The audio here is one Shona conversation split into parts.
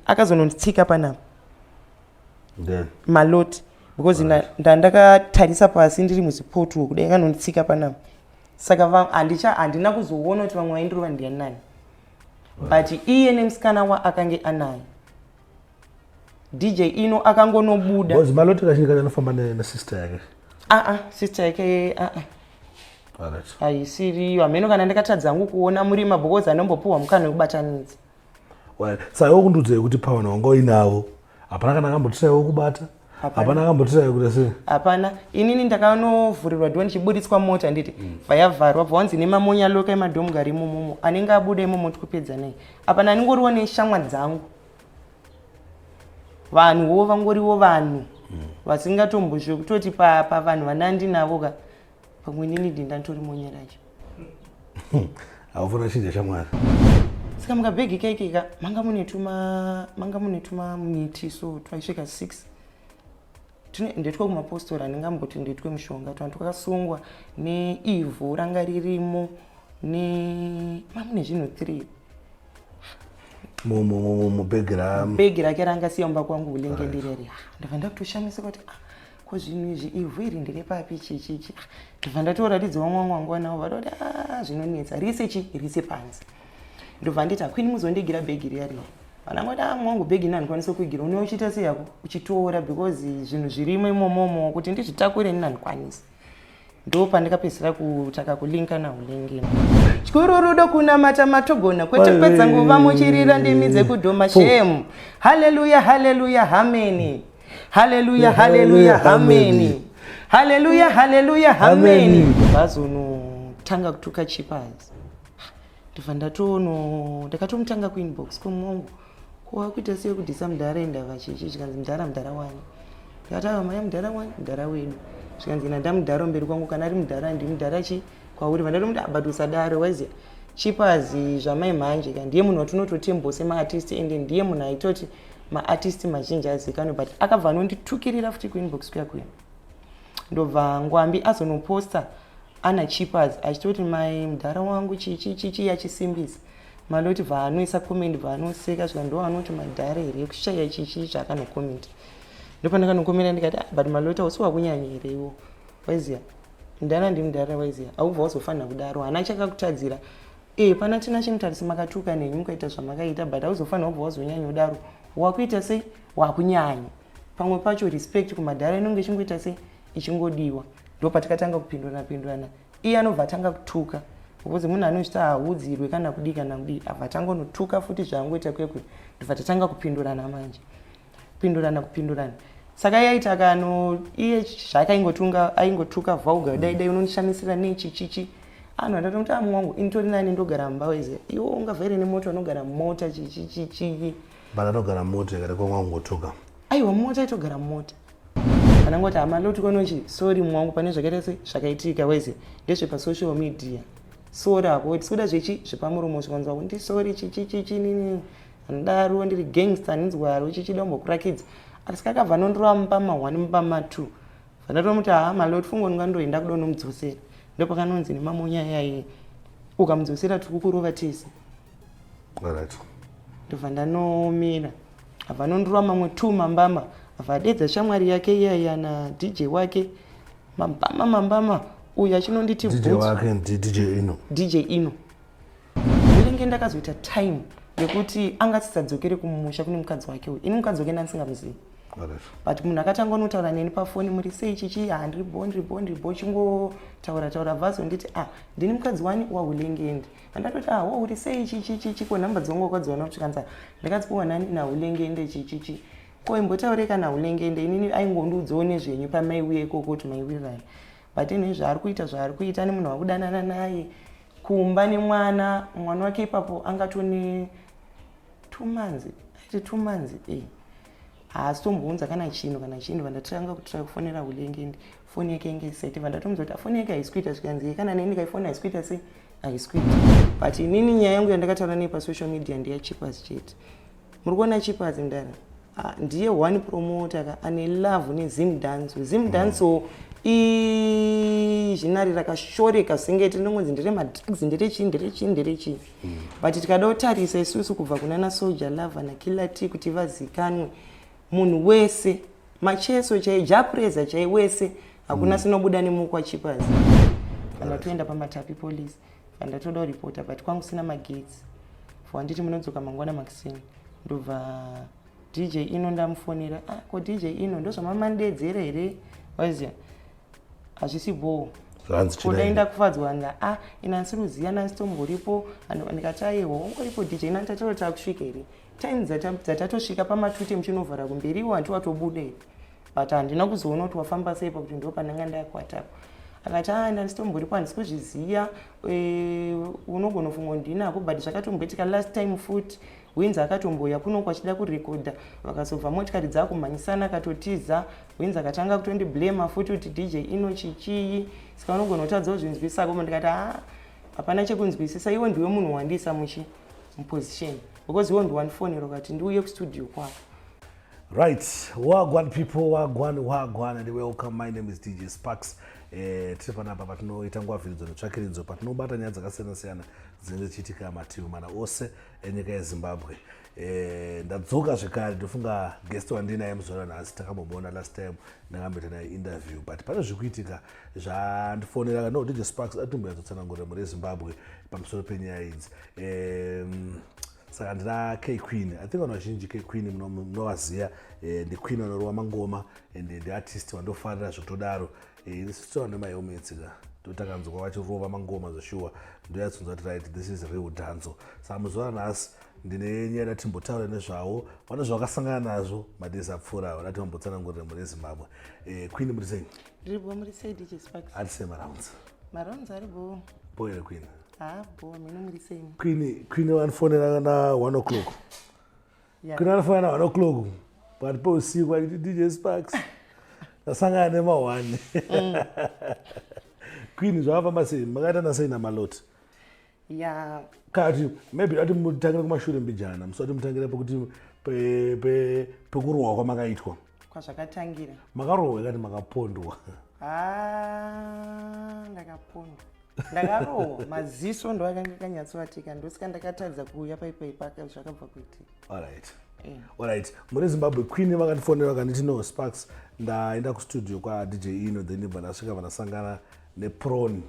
Akazononditsika panapa Maloti, because ndandakatarisa pasi ndiri muzipotu kudai, akanonditsika panapa. Saka handina kuzoona kuti vamwe vaindirova ndiani nani, but iye nemusikana waakange anaye DJ Ino akangonobuda. Because Maloti kazhinji kacho anofamba nesister yake. Aa, sister yake, aa. Haisiriyo, hameno kana ndakatadza hangu kuona murima, because anombopiwa mukana wekubatanidza. Saka iwe kundiudzei kuti pavanhu wanga uinavo hapana kana akambotiraiwo kubata? Hapana akambotirai kuita sei? Hapana. Inini ndakanovhurirwa door ndichiburitswa mota, nditi bva yavharwa, bva wanzi nemamonya loka emadhomugari imomomo, anenge abuda imomo tikupedza nei. Hapana, aningoriwo neshamwa dzangu, vanhuwo vangoriwo vanhu vasingatombozve kutoti pavanhu vanandinavo ka, pamwe inini ndindanditori monya racho. Haufana chinja shamwari. Saka mukabhegi kaikeka manga mune tuma miti, so twaisvika 6. Ndetwe kumapostori, handingamboti ndetwe mushonga. Twanhu twakasungwa neivhu ranga ririmo, ne mamune zvinhu 3. Mubhegi ra Bhegi rake rangasiya mumba kwangu ulenge ndireri. Ndabva ndakutoshamisika kuti, ah, ko zvinhu izvi, ivhu iri nderepapi, chichichi? Ndobva ndatoratidza vamwe wangu wanavo, vatoti, a, zvinonetsa, riise chi riise panze. Ndobva nditi, hakwini muzondigira bhegi riya riya. Vanangoti, a, mwangu, bhegi ini handikwanisi kuigira, une uchiita sei yako uchitora, because zvinhu zvirimo imomomo kuti ndizvitakure ini handikwanisi. Ndo pandakapedzisira kutaka kulinka naulengeni. Chikuru rudo, kunamata matogona, kwete kupedza nguva muchirira ndimi dzekudhoma. Shame. Haleluya, haleluya, hameni. Haleluya, haleluya, hameni. Haleluya, haleluya, hameni. Vazonotanga kutuka Chipas. Ndobva ndatono ndakatomutanga kuinbox kumwangu, ko wakuita sei kudhisa mudhara indava chichi? Zvikanzi, mudhara, mudhara wani? Ndikati, ava maya mudhara wani, mudhara wedu. Zvikanzi, ina ndamudhara mberi kwangu, kana ari mudhara ndi mudhara chi kwauri. Vandatomuti, but usadaro, waiziya Chipas zvamai mhanje ka, ndiye munhu watinototembo semaartist, ende ndiye munhu aitoti maartist mazhinji azikanwe. But akabva anonditukirira futi kuinbox kuya kuya. Ndobva Ngwambi azonoposta ana Chipas achitoti mai mudhara wangu chichi chichi, achisimbisa Maloti. Bva anoisa comment, bva anoseka, svika ndo anoti madhara here kushaya chichi zvaakanokomenta. Ndopandakanokomenta ndikati, ah, but Maloti, hausi wakunyanya here iwo? Waiziya mudhara ndi mudhara, waiziya haubva wazofanira kudaro, hana chakakutadzira. E, pana tina chimutarisi, makatuka nenyu mukaita zvamakaita, but hauzofanira kubva wazonyanya kudaro. Wakuita sei, wakunyanya. Pamwe pacho respect kumadhara inonge ichingoita sei, ichingodiwa. Ndo patikatanga kupindurana pindurana. Iye anobva atanga kutuka, because munhu anozvita haudzirwe kana kudii kana kudii, abva atanga unotuka futi zvaangoita kwekwe. Ndobva tatanga kupindurana manje, kupindurana, kupindurana. Saka iye aiti akano iye zvaakaingotunga, aingotuka vulgar, dai dai unondishamisira nechichichi. Anhu andatomuti, a, mwangu, initori nani ndogara mumba, weze iwe ungavhaire nemota, unogara mumota chichichichii. But anogara mota ikati kwamwangotuka. Aiwa, mota itogara mumota. Anangoti, hamaloti konochi, sorry mwangu, pane zvakaita se zvakaitika, weze ndezvepasocial media, sorry hako, tisikuda zvechi zvepamuromo. Zvikanzwa kuti sorry chichichichi, nini handidaro, ndiri gangster, handinzwaro chichida kumbokurakidza. Asi kakabva anondorova mupama 1, mupama 2. Vandatomuti, haa, Maloti, fungo ndingandoenda kuda unomudzosera. Ndopakanonzi nemamonya yaye, ukamudzosera tiri kukurova tese. Ndobva ndanomira, abva anondorova mamwe two mambama, abva adedza shamwari yake iyaya na DJ wake, mambama mambama, uyu achinonditi DJ wake ndi DJ Ino. DJ Ino. Unenge ndakazoita time yekuti angasisadzokere kumusha kune mukadzi wake uyu. Ini mukadzi wake ndandisingamuzivi, but munhu akatanga unotaura neni pafoni, muri sei chichi, ha, ndiri bo, ndiri bo, ndiri bo, chingotaura taura. Bva azonditi, ah, ndini mukadzi wani, wahulengende. Andatoti, ah, wo uri sei chichichichi, ko nhamba dzangu wakadziwana? Kuchikanza ndakadzipiwa nani, nahulengende chichichi. Ko imbotaurei kana hulengende, inini aingondiudzawo nezvenyu pamaiuya ikoko kuti maiwirirana, but ine zvaari kuita, zvaari kuita nemunhu wakudanana naye kumba nemwana, mwana wake ipapo angatone 2 months, aiti 2 months e, haasi tombounza kana chinhu kana chinhu. Vandatanga kutira kufonera hulengende, foni yake inge isati. Vandatomuudza kuti foni yake haisi kuita, zvikanzi kana neni ndikaifoni haisi kuita sei, haisi kuita. But inini nyaya yangu yandakataura nei pasocial media ndeyaChipas chete. Muri kuona Chipas, mudara. Ah, ndiye one promoter ka ane love neZimdancehall. Zimdancehall izhinari rakashoreka singeti, rinongonzi ndere madrugs, ndere chii, ndere chii, ndere chii, but tikada kutarisa isusu kubva kuna naSoul Jah Love naKiller T kuti vazikanwe, munhu wese, Macheso chai, Jah Prayzah chai, wese hakuna sinobuda nemukwa Chipaz. Ndatoenda paMatapi Police, ndatoda kuripota, but kwangu sina magetsi. For handiti munodzoka mangwana makuseni. Ndobva DJ Ino ndamufonera. Ah, ko DJ Ino, ndozvamamandedzera here? Waziya hazvisi bhoo. Zvanzi kudai chidai. Ndakufadzwa nda ah, ina handisi kuziya, nanditomboripo. Ndikati aiwa, ungoripo DJ Ino, nditatoro takusvika here time dzatatosvika pamatute, muchinovhara kumberi, iwo hanti watobuda here? But handina kuzoona kuti wafamba sei, pakuti ndo pandanga ndakwatapo. Akati a ndanditomboripo, handisi kuzviziya. Unogona kufunga ndinako, but zvakatomboitika last time futi. Winzi akatomboya kuno kwachida kurekodha, vakazobva motikari dzakumhanyisana, akatotiza. Winzi akatanga kutondiblema futi kuti DJ Ino chichii. Saka unogona kutadza kuzvinzwisisa koma. Ndikati a hapana chekunzwisisa, iwo ndiwe munhu wandiisa muchi muposition, because iwo ndiwandifonera ukati ndiuye kustudio kwako. Right, wagwan people, wagwan, wagwan, and welcome. My name is DJ Sparks. Tiri panapa patinoita ngwavhiridzo netsvakiridzo, patinobata nyaya dzakasiyana siyana dzinenge dzichiitika mativi mana ose enyika yeZimbabwe. Ndadzoka zvekare. Ndofunga guest wandinaye muzuva ranhasi takambomuona last time ndakamboita naye interview, but pane zviri kuitika zvandifonera, no, DJ Sparks atimbonyatsotsanangurira mhuri yeZimbabwe pamusoro penyaya idzi. Saka ndina K Queen. I think vanhu vazhinji K Queen munovaziva. Ndiqueen vanorova mangoma and ndiartist vandofarira zvekutodaro. Isusu tova nemahelmets ka, ndotakanzwa vachirova mangoma zveshuwa, ndoyatsonzwa kuti right, this is real dancehall. Saka muzuva ranhasi ndine nyaya datimbotaura nezvavo, vane zvavakasangana nazvo madays apfuura, vadati vambotsanangurira mhuri yeZimbabwe. Queen, muri sei? Ndiribo, muri sei, DJ Sparks? Hatisei marounds? Marounds aribo. Bo here, Queen? Ha, bo mino, muri sei? Queen, Queen vanifonera na 1 o'clock. Queen vanofonera na 1 o'clock pakati peusiku vachiti, "DJ Sparks, ndasangana nema1." Queen, zvakafamba sei? Makaita nasei naMaloti? Ya. Kana kuti maybe dati mutangire kumashure mbijana, musati mutangire pekuti pekurohwa kwamakaitwa. Kwazvakatangira. Makarohwa ikati makapondwa? Ha, ndakapondwa, ndakarohwa maziso, ndo akanga akanyatsoatika, ndosika ndakatadza kuuya paipaipaka zvakabva kuitika. Alright. Alright, muri Zimbabwe, Queen vakandifonera vakanditi, "No, Sparks, ndaenda kustudio kwaDJ Ino, then bva ndasvika vandasangana neproni."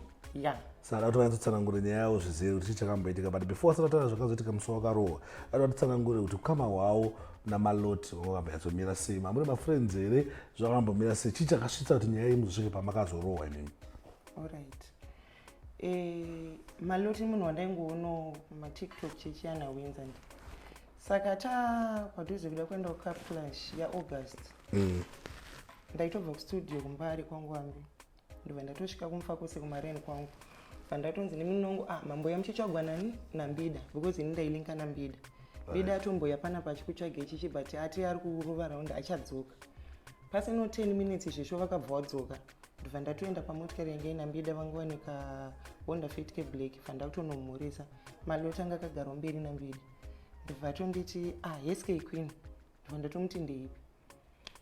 Saka kuti vanyatsotsanangura nyaya yavo zvizere kuti chii chakamboitika. But before asati ataura zvakazoitika musi wakarohwa, ada kutitsanangure kuti ukama hwavo naMaloti wakambonyatsomira sei. Mamuri mafriends here? Zvakambomira sei? Chii chakasvitsa kuti nyaya iyi muzosvike pamakazorohwa imimi? Alright. Maloti munhu wandaingoonawo maTikTok chechiyana Winza ndi. Saka ta padhuze kuda kuenda kuCup Clash yaAugust, ndaitobva kustudio kuMbare kwangu ambi, ndobva ndatosvika kuMufakose kumareni kwangu, bva ndatonzi nemunongo, ah, mamboya muchitsvagwa nani? NaMbida, because ini ndailinka naMbida. Mbida atomboya panapa achikutsvaga ichichi, but ati ari kurova raundi, achadzoka pasino 10 minutes. Izvezvo vakabva vadzoka, ndobva ndatoenda pamotikari yange ina Mbida, vanga vane kaHonda Fit keblack. Bva ndakutonomhurisa Maloti, anga akagarawo mberi naMbida. Ndobva atonditi, "Ah, yes, K Queen." Ndobva ndatomuti, "Ndeipi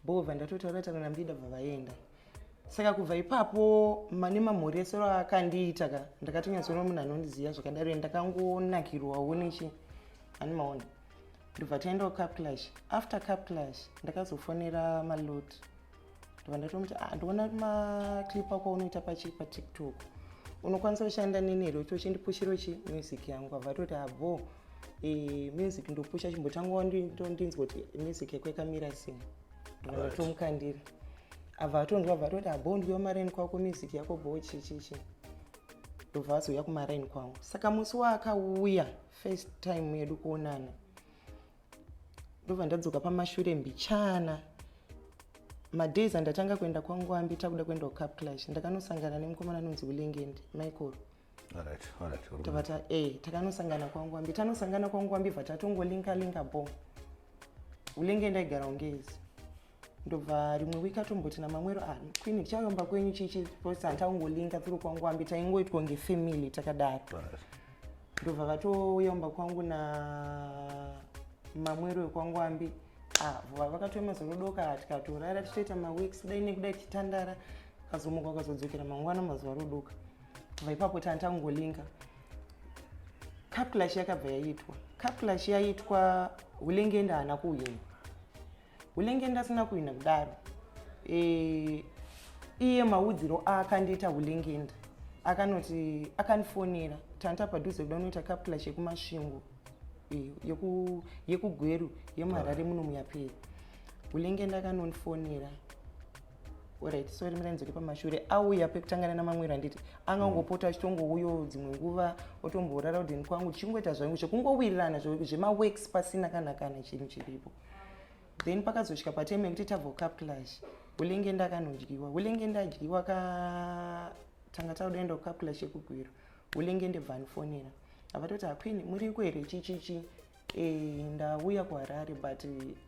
bhovha?" Ndatotaura taura naMbida, bva vaenda. Saka kubva ipapo mane mamhoresero akandiita ka, ndakatonyatsoona munhu anondiziva zvakadaro, ndakangonakirwawo nechi ani maona. Ndobva taenda kuCup Clash. After Cup Clash ndakazofonera Maloti, ndobva ndatomuti, "Ah, ndikuona maclip ako aunoita pachi paTikTok, unokwanisa kushanda neni here kuti uchindipushiro chi music yangu?" Abva atoti, "Abo music ndopusha, chimbotanga ndinzwa kuti music yako yakamira sei." Ndobva ndatomukandira, abva atonzwa, abva atoti, "Abo, ndiyo maraini kwako, music yako bo chichichi." Ndobva azouya kumaraini kwangu. Saka musi waakauya first time yedu kuonana, ndobva ndadzoka pamashure mbichana, madays andatanga kuenda kwangu ambi takuda kuenda kuCup Clash, ndakanosangana nemukomana anonzi Ulengende Michael. Tabata takanosangana kwangu ambi, tanosangana kwangu ambi, bva tatongolinka linka bo. Ulenge ndaigara ungezi. Ndobva rimwe wiki atomboti namamwero, "Ah, Queen, tichayomba kwenyu chichi posa." Hantakungolinka through kwangu ambi, taingoitwa kunge family takadaro. Ndobva vatouya kumba kwangu na mamwero ekwangu ambi. Ah, vakatouya mazuva rodoka, tikatorara tichitoita maweeks kudai nekudai tichitandara. Kazomuka ukazodzokera mangwana mazuva rodoka. Kubva ipapo tanga tangolinka. Cup clash yakabva yaitwa. Cup clash yaitwa, Hulengende haana kuwina. Hulengende asina kuwina kudaro, iye maudziro aakandiita Hulengende, akanoti akandifonera tanta padhuze kuda unoita cup clash yekuMasvingo, yekuGweru, yemuHarare muno muyaperi. Hulengende akanondifonera. Alright, sorry, miranidzoke pamashure. Auya pekutangana namamwero, handiti angangopota achitongouyo dzimwe nguva, otomborara kudheni kwangu, tichingoita zvangu zvekungowirirana zvemaworks pasina kana chinhu chiripo. Then pakazosvika patime yekuti tabva kucup clash, Hulengende akanodyiwa. Hulengende adyiwa ka, tanga takudaenda kucup clash yekuGweru. Hulengende bva anifonera, avatoti, "Hakwini, muriko here? Chichichi, ndauya kuHarare, but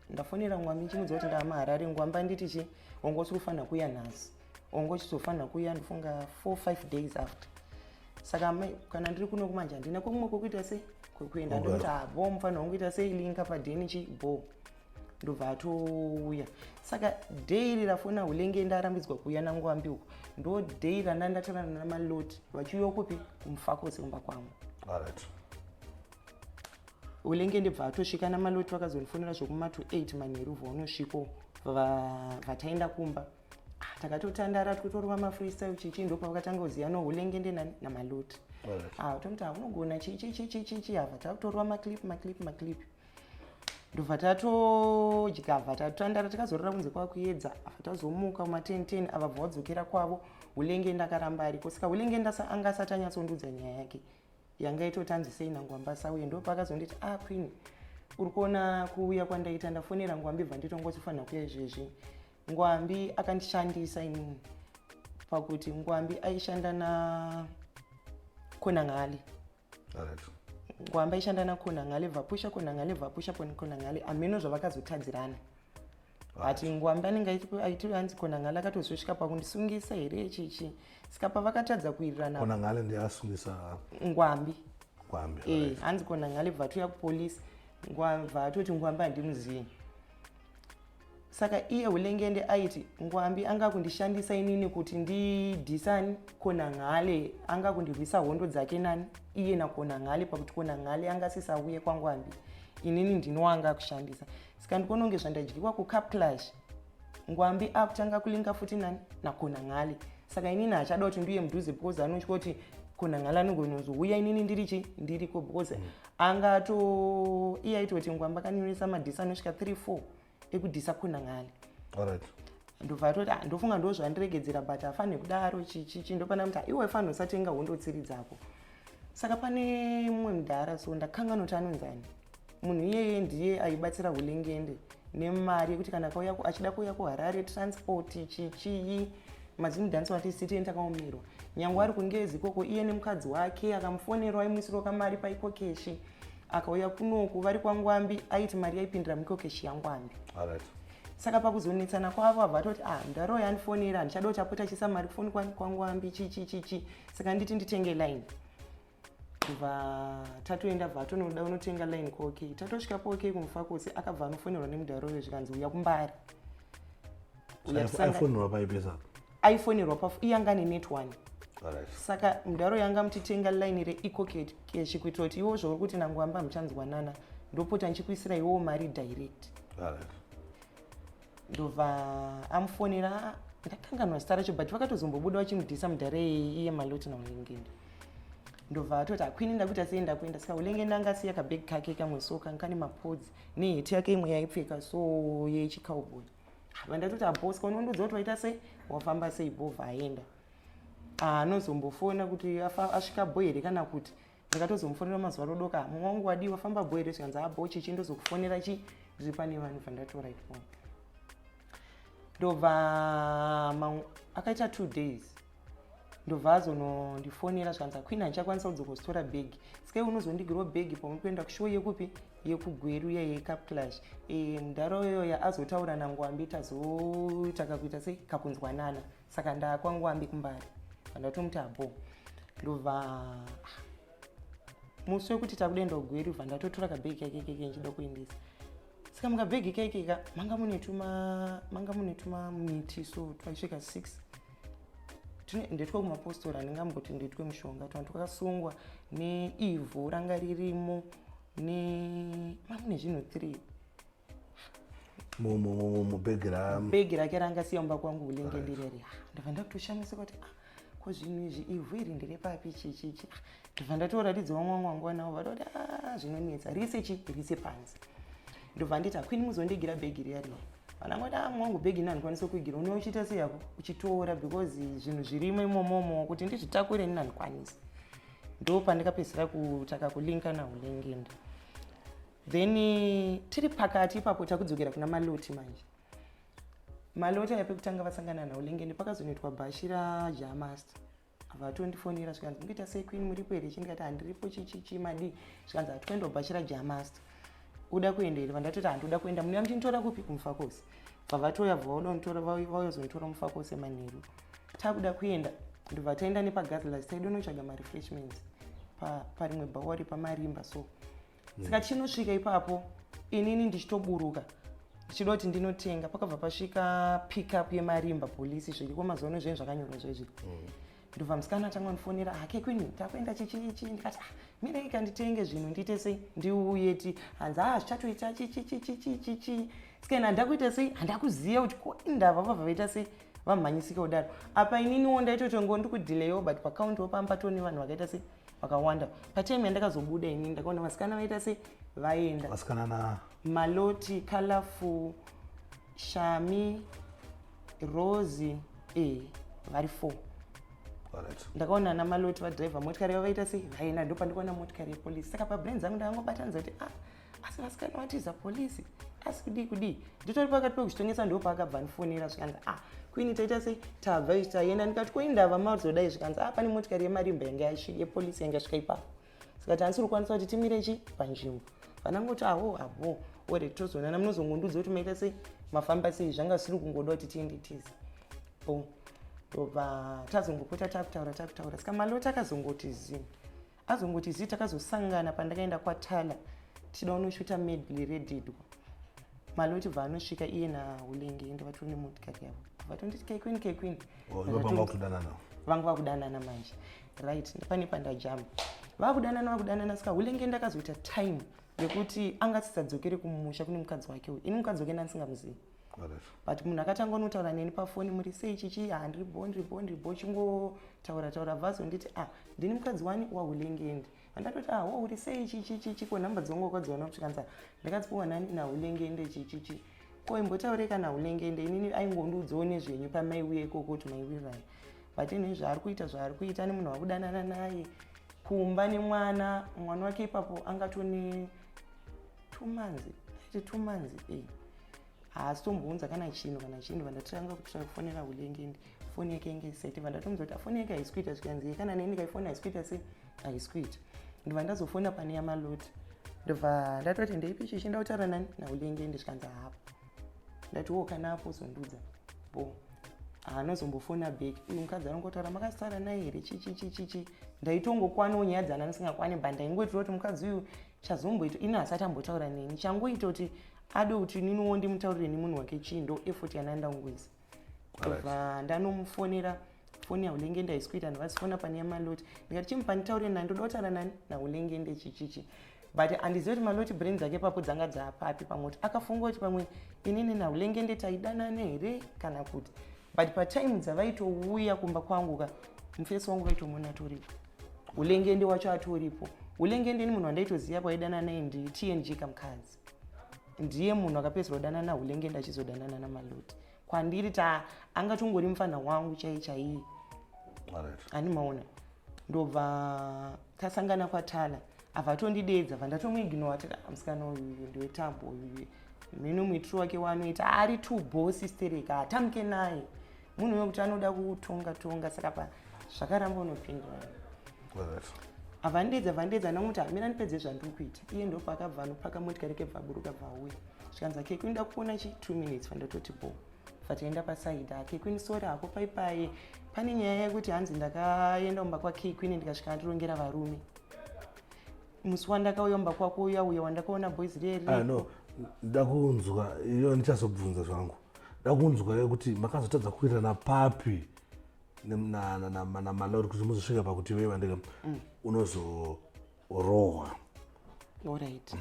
ndafonera Ngwambi nchimudza kuti ndamuHarare. Ngwamba nditi chi wanga usiri kufanira kuuya nhasi, wanga uchizofanira kuuya ndofunga 4 5 days after. Saka kana ndiri kuno kumanje handina kumwe kwekuita sei, kwekuenda." Ndokuti, "Habo, mufanira wanguita sei, linka padheni chi bo." Ndobva atouya. Saka day iri rafona Hulengende arambidzwa kuuya naNgwambi uko, ndo day randa ndatorana naMaloti vachiuya kupi, kuMufakose, kumba kwangu. Hulengende bva atosvika naMaloti, vakazondifonera zvekuma to 8 manheru, vaunosviko vataenda kumba. Ah, takatotandara tikutorova mafreestyle chichi. Ndopavakatanga kuziva no Hulengende nani naMaloti. Ah, tomuti haunogona chichi chichi chichi. Hava takutorova maclip, maclip, maclip. Ndobva tatodya, bva tatandara, tikazorora kunze kwakuedza. Abva tazomuka kuma 10 10, ava bva wadzokera kwavo. Hulengende akaramba ariko. Saka Hulengende anga asati anyatsondudza nyaya yake yanga itotanzi sei naNgwamba sauye. Ndo paakazonditi, "Ah, queen, uri kuona kuuya kwandaita, ndafonera Ngwambi, bva nditonga uchifanira kuuya izvezvi. Ngwambi akandishandisa inini pakuti Ngwambi aishanda naKonangale. Ngwambi aishanda naKonangale, bvapusha Konangale, bvapusha Konangale, hameno zvavakazotadzirana, but Ngwambi anenge aiti anzi Konangale akatozosvika pakundisungisa here chichi." Saka pavakatadza kuwirirana, Konangale ndiye asungisa Ngwambi. Ngwambi. Hanzi Konangale bva atouya kupolisi, bva atoti Ngwambi handimuzivi. Saka iye Hulengende aiti Ngwambi anga kundishandisa inini kuti ndidhisani Konangale, anga kundirwisa hondo dzake nani iye naKonangale, pakuti Konangale anga asisauye kwaNgwambi, inini ndinowanga kushandisa. Saka ndikuona kunge zvandadyiwa kucup clash, Ngwambi akutanga kulinka futi nani, naKonangale. Saka inini hachada kuti ndiuye mudhuze because anotya kuti Konangale anogonozouya inini ndiri chi ndiriko, because angato iye aitoti Ngwambi akanyoresa madhisi anosvika 3 4 ekudhisa Konangale. Ndobva atoti, "Ah, ndofunga ndo zvandiregedzera, but hafaniri kudaro chichichi." Ndopana muti, "Iwe fanira usatenga hondo tsiri dzako." Saka pane mumwe mudhara, so ndakanganwa kuti anonzani. Munhu iyeye ndiye aibatsira Hulengende nemari yekuti kana akauya achida kuuya kuHarare, transport chichii, mazimudhansi wati siteni takaomerwa. Nyange ari kuNgezi ikoko, iye nemukadzi wake akamufonerawo, aimuisirawo kamari paEcoCash. Akauya kunoku vari kwaNgwambi, aiti mari yaipindira muEcoCash yaNgwambi. Saka pakuzonetsana kwavo, abva atoti, "Ah, mudhara uyo andifonera, handichada kuti apota achiisa mari kufoni kwaNgwambi chichi chichi. Saka nditi nditenge line." Bva tatoenda, bva atonoda unotenga line kuOK. Tatosvika paOK kuMufakose, akabva anofonerwa nemudhara uyo, zvikanzi, "Uya kuMbare." Uya Aifonerwa paipesa? Aifonerwa pa iye anga ane net one. Saka mudhara uyo anga mutitenga line reEcoCash kuitira kuti iwo zvauri kuti naNgwamba muchanzwanana, ndopota ndichikuisira iwowo mari direct. Ndobva amufonera, ndakanganwa zita racho, but vakatozombobuda vachimudhisa mudhara iye Maloti naUlengende. Ndobva atoti, "Hakwini, ndakuita sei, ndakuenda." Saka Ulengende anga asiya kabhegi kake kamwe, so kanga kane mapodzi neheti yake imwe yaipfeka, so yechicowboy. Vandatoti, "Aboska, unondudza kuti waita sei, wafamba sei." Bhovha aenda, anozombofona kuti asvika bho here kana kuti. Ndakatozomufonera mazuva rodoka, "Mumwe wangu wadii, wafamba bho here?" Zvikanzi, "Abo chichi, ndozokufonera chi ndiri pane vanhu." Bva ndatora ifoni, ndobva akaita 2 days, ndobva azonondifonera, zvikanzi, "Queen, handichakwanisa kudzoka kuzitora bhegi. Saka iwe unozondigirawo bhegi pamwe kuenda kushow yekupi, yekuGweru yecup clash." Mudhara iyoyo azotaura naNgwambi, tazoita kakuita sei, kakunzwanana. Saka ndakwaNgwambi kuMbare, vandatomuti abo. Ndobva musi wekuti takudaenda kuGweru, bva ndatotora kabhegi kake keke ndichida kuendesa. Saka mukabhegi kaikeka manga mune tuma, manga mune tuma miti, so twaisvika 6. Ndetwe kumapostori, handingamboti ndetwe mushonga. Twanhu twakasungwa neivhu ranga ririmo, ne mamune zvinhu 3. Mubhegi ra Bhegi rake rangasiya mumba kwangu ulenge ndireri. Ndabva ndakutoshamisika kuti, ah, ko zvinhu izvi, ivhu iri nderepapi, chichichi? Ndobva ndatoratidza vamwe vangu navo vatoti, a, zvinonetsa, riise chi riise panze. Ndobva nditi, hakwini muzondigira bhegi riya riya. Vanangoti, a, mwangu, bhegi ini handikwanisi kuigira, une uchiita sei yako uchitora, because zvinhu zvirimo imomomo kuti ndizvitakure ini handikwanisi. Ndo pandikapedzisira kutaka kulinka naUlengende. Then tiri pakati ipapo takudzokera kuna Maloti manje. Maloti aya pekutanga vasangana naUlengende pakazonoitwa bhashi raJamaster. Vatondifonera zvikanzi, "Mukuita sei, queen? Muripo here?" Chindikati, "Handiripo, chichichi madii?" Zvikanzi, "Hatikuenda kubhashi raJamaster, uda kuenda here?" Vandatoti, "Handoda kuenda, munouya muchinditora kupi?" "Kumufakose." Bva vatouya, bva vauda kunditora, vauyazonditora Mufakose manheru. Takuda kuenda, ndobva taenda nepaGathlas, taida unotsvaga marefreshments parimwe bhawari paMarimba. So saka tichinosvika ipapo, inini ndichitoburuka ndichida kuti ndinotenga, pakabva pasvika pickup yeMarimba polisi. Zviriko mazuva ano zvinhu zvakanyorwa zvezvi. Ndobva musikana atanga kundifonera hake, "Queen, takuenda chichichi." Ndikati, "Ah, mirei kanditenge zvinhu, ndiite sei, ndiuye." Ti hanzi, "Ah, zvichatoita chichichichichichi." Saka handakuita sei, handakuziva kuti ko indava vabva vaita sei vamhanyisika kudaro. Apa ininiwo ndaitotongo ndikudhileyo, but pakauntiwo pamba tone vanhu vakaita sei, vakawanda. Patime yandakazobuda inini, ndakaona vasikana vaita sei, vaenda. Vasikana na Maloti, Colorful, Shami, Rosi, e vari four. Ndakaona ana Maloti vadhiraivha motikari yavo, vaita sei, vaenda. Ndo pandikaona motikari yepolisi. Saka pabrain dzangu ndakangobatanidza kuti, ah, asi vasikana vatiza polisi, asi kudii kudii? Nditori pakati pekuzvitongesa, ndo paakabva ndifonera zvikanzi, "Ah, queen, taita sei, tabva ichi, taenda." Ndikati, "Ko indava mazodai?" Zvikanzi, "Ah, pane motikari yeMarimba yanga yepolisi yanga yasvika ipapo, saka tanisiri kukwanisa kuti timire chi panzvimbo." Vanangoti, "Aho aho, ore tozonana, munozongondudza kuti maita sei, mafamba sei." Zvanga zvisiri kungoda kuti tiende tizi bo. Ndobva tazongopota takutaura, takutaura. Saka Maloti akazongoti zi, azongoti zi. Takazosangana pandakaenda kwaTala tichida kunoshuta medley redhidwa. Maloti bva anosvika iye naUlenge, ende vatori nemotikari yavo. Vatonditi, "Kequeen, kequeen." Oh, ivo vanga vakutodanana? Vanga vakudanana manje, right? Pane pandajamba, vakudanana, vakudanana. Saka Ulenge ndakazoita time yekuti angasisadzokere kumusha kune mukadzi wake uyu. Ini mukadzi wake ndandisingamuzivi, but munhu akatanga unotaura neni pafoni, "Muri sei?" Chichi, "Handiribo, ndiribo, ndiribo." Chingotaura taura, bvazonditi, "Ah, ndini mukadzi wani, waUlengende." Andatoti, "Ah, wo uri sei?" Chichichichi, "Ko nhamba dzangu wakadziwana?" Kusvikanza, "Ndakadzipiwa nani? NaUlengende." Chichichi, "Ko imbotaurei kana Ulengende, inini aingondiudzawo nezvenyu pamaiuya ikoko kuti maiwirai, but ine zvaari kuita, zvaari kuita nemunhu wakudanana naye kumba nemwana." Mwana wake ipapo angatone 2 months, aiti 2 months e haasi tombounza kana chinhu, kana chinhu. Vandatanga kutira kufonera Ulengende, foni yake inge iseti. Vandatomuza kuti foni yake haisi kuita. Zvikanzi, "Kana neni ndikaifoni haisi kuita sei, haisi kuita." Ndobva ndazofona pane yaMaloti. Ndobva ndatoti, "Ndeipi chichi, ndautaura nani? NaUlengende." Zvikanzi, "Hapo." Ndati, "Wo, kana apo uzondudza bo." Haanozombofona back uyu mukadzi. Anongotaura, "Makasara naye here?" Chichichichichi. Ndaitongokwanawo nyaya dzana ndisingakwani, but ndaingoitira kuti mukadzi uyu chazomboita ini hasati ambotaura neni, changoita kuti ade kuti ininiwo ndimutaurire nemunhu wake chii. Ndo effort yana ndangoisa. Ndobva ndanomufonera, foni yaUlengende haisi kuita. Ndovasifona pane yaMaloti. Ndikati, "Chimupa nditaure nani, ndoda kutaura nani? NaUlengende." Chichichi, but handizivi kuti Maloti brain dzake papo dzanga dzapapi. Pamwe kuti akafunga kuti pamwe inini naUlengende taidanana here kana kuti, but patime dzavaitouya kumba kwangu ka, mufesi wangu vaitomona atoripo, Ulengende wacho atoripo. Ulengende ni munhu wandaitoziva kwaidanana naye ndi TNG kamukadzi, ndiye munhu akapedzisira kudanana naUlengende achizodanana naMaloti. Kwandiri ta angatongori mufana wangu chai chaiye. Ani maona, ndobva tasangana kwaTala, abva atondidedza, bva ndatomuignora. Tati, "Ah, musikana uyu ndiwetambo uyu, mhino muitiro wake waanoita ari too bossy stereka, hatamuke naye, munhu wekuti anoda kutonga tonga." Saka pa zvakaramba unopindura. Avandedza, vandedza, ndamuti, "Hamira ndipedze zvandiri kuita." Iye ndopaakabva anopaka motikari yake, bva aburuka, bva auya. Zvikanzi, "Kekwini, nda kuona chi 2 minutes." Vandatoti bo. Vataenda pasaidi ake, "Queen, sorry hako, paipai pane nyaya yekuti hanzi ndakaenda kumba kwaKekwini, ndikasvika ndirongera varume. Musi wandakauya kumba kwako uya uya wandakaona boys riye." Ah, no. Ndakunzwa iyo, ndichazobvunza zvangu. Ndakunzwa yekuti makazotadza kuwirirana papi naMaloti kuti muzosvika pakuti iwewe andika unozorohwa. Alright,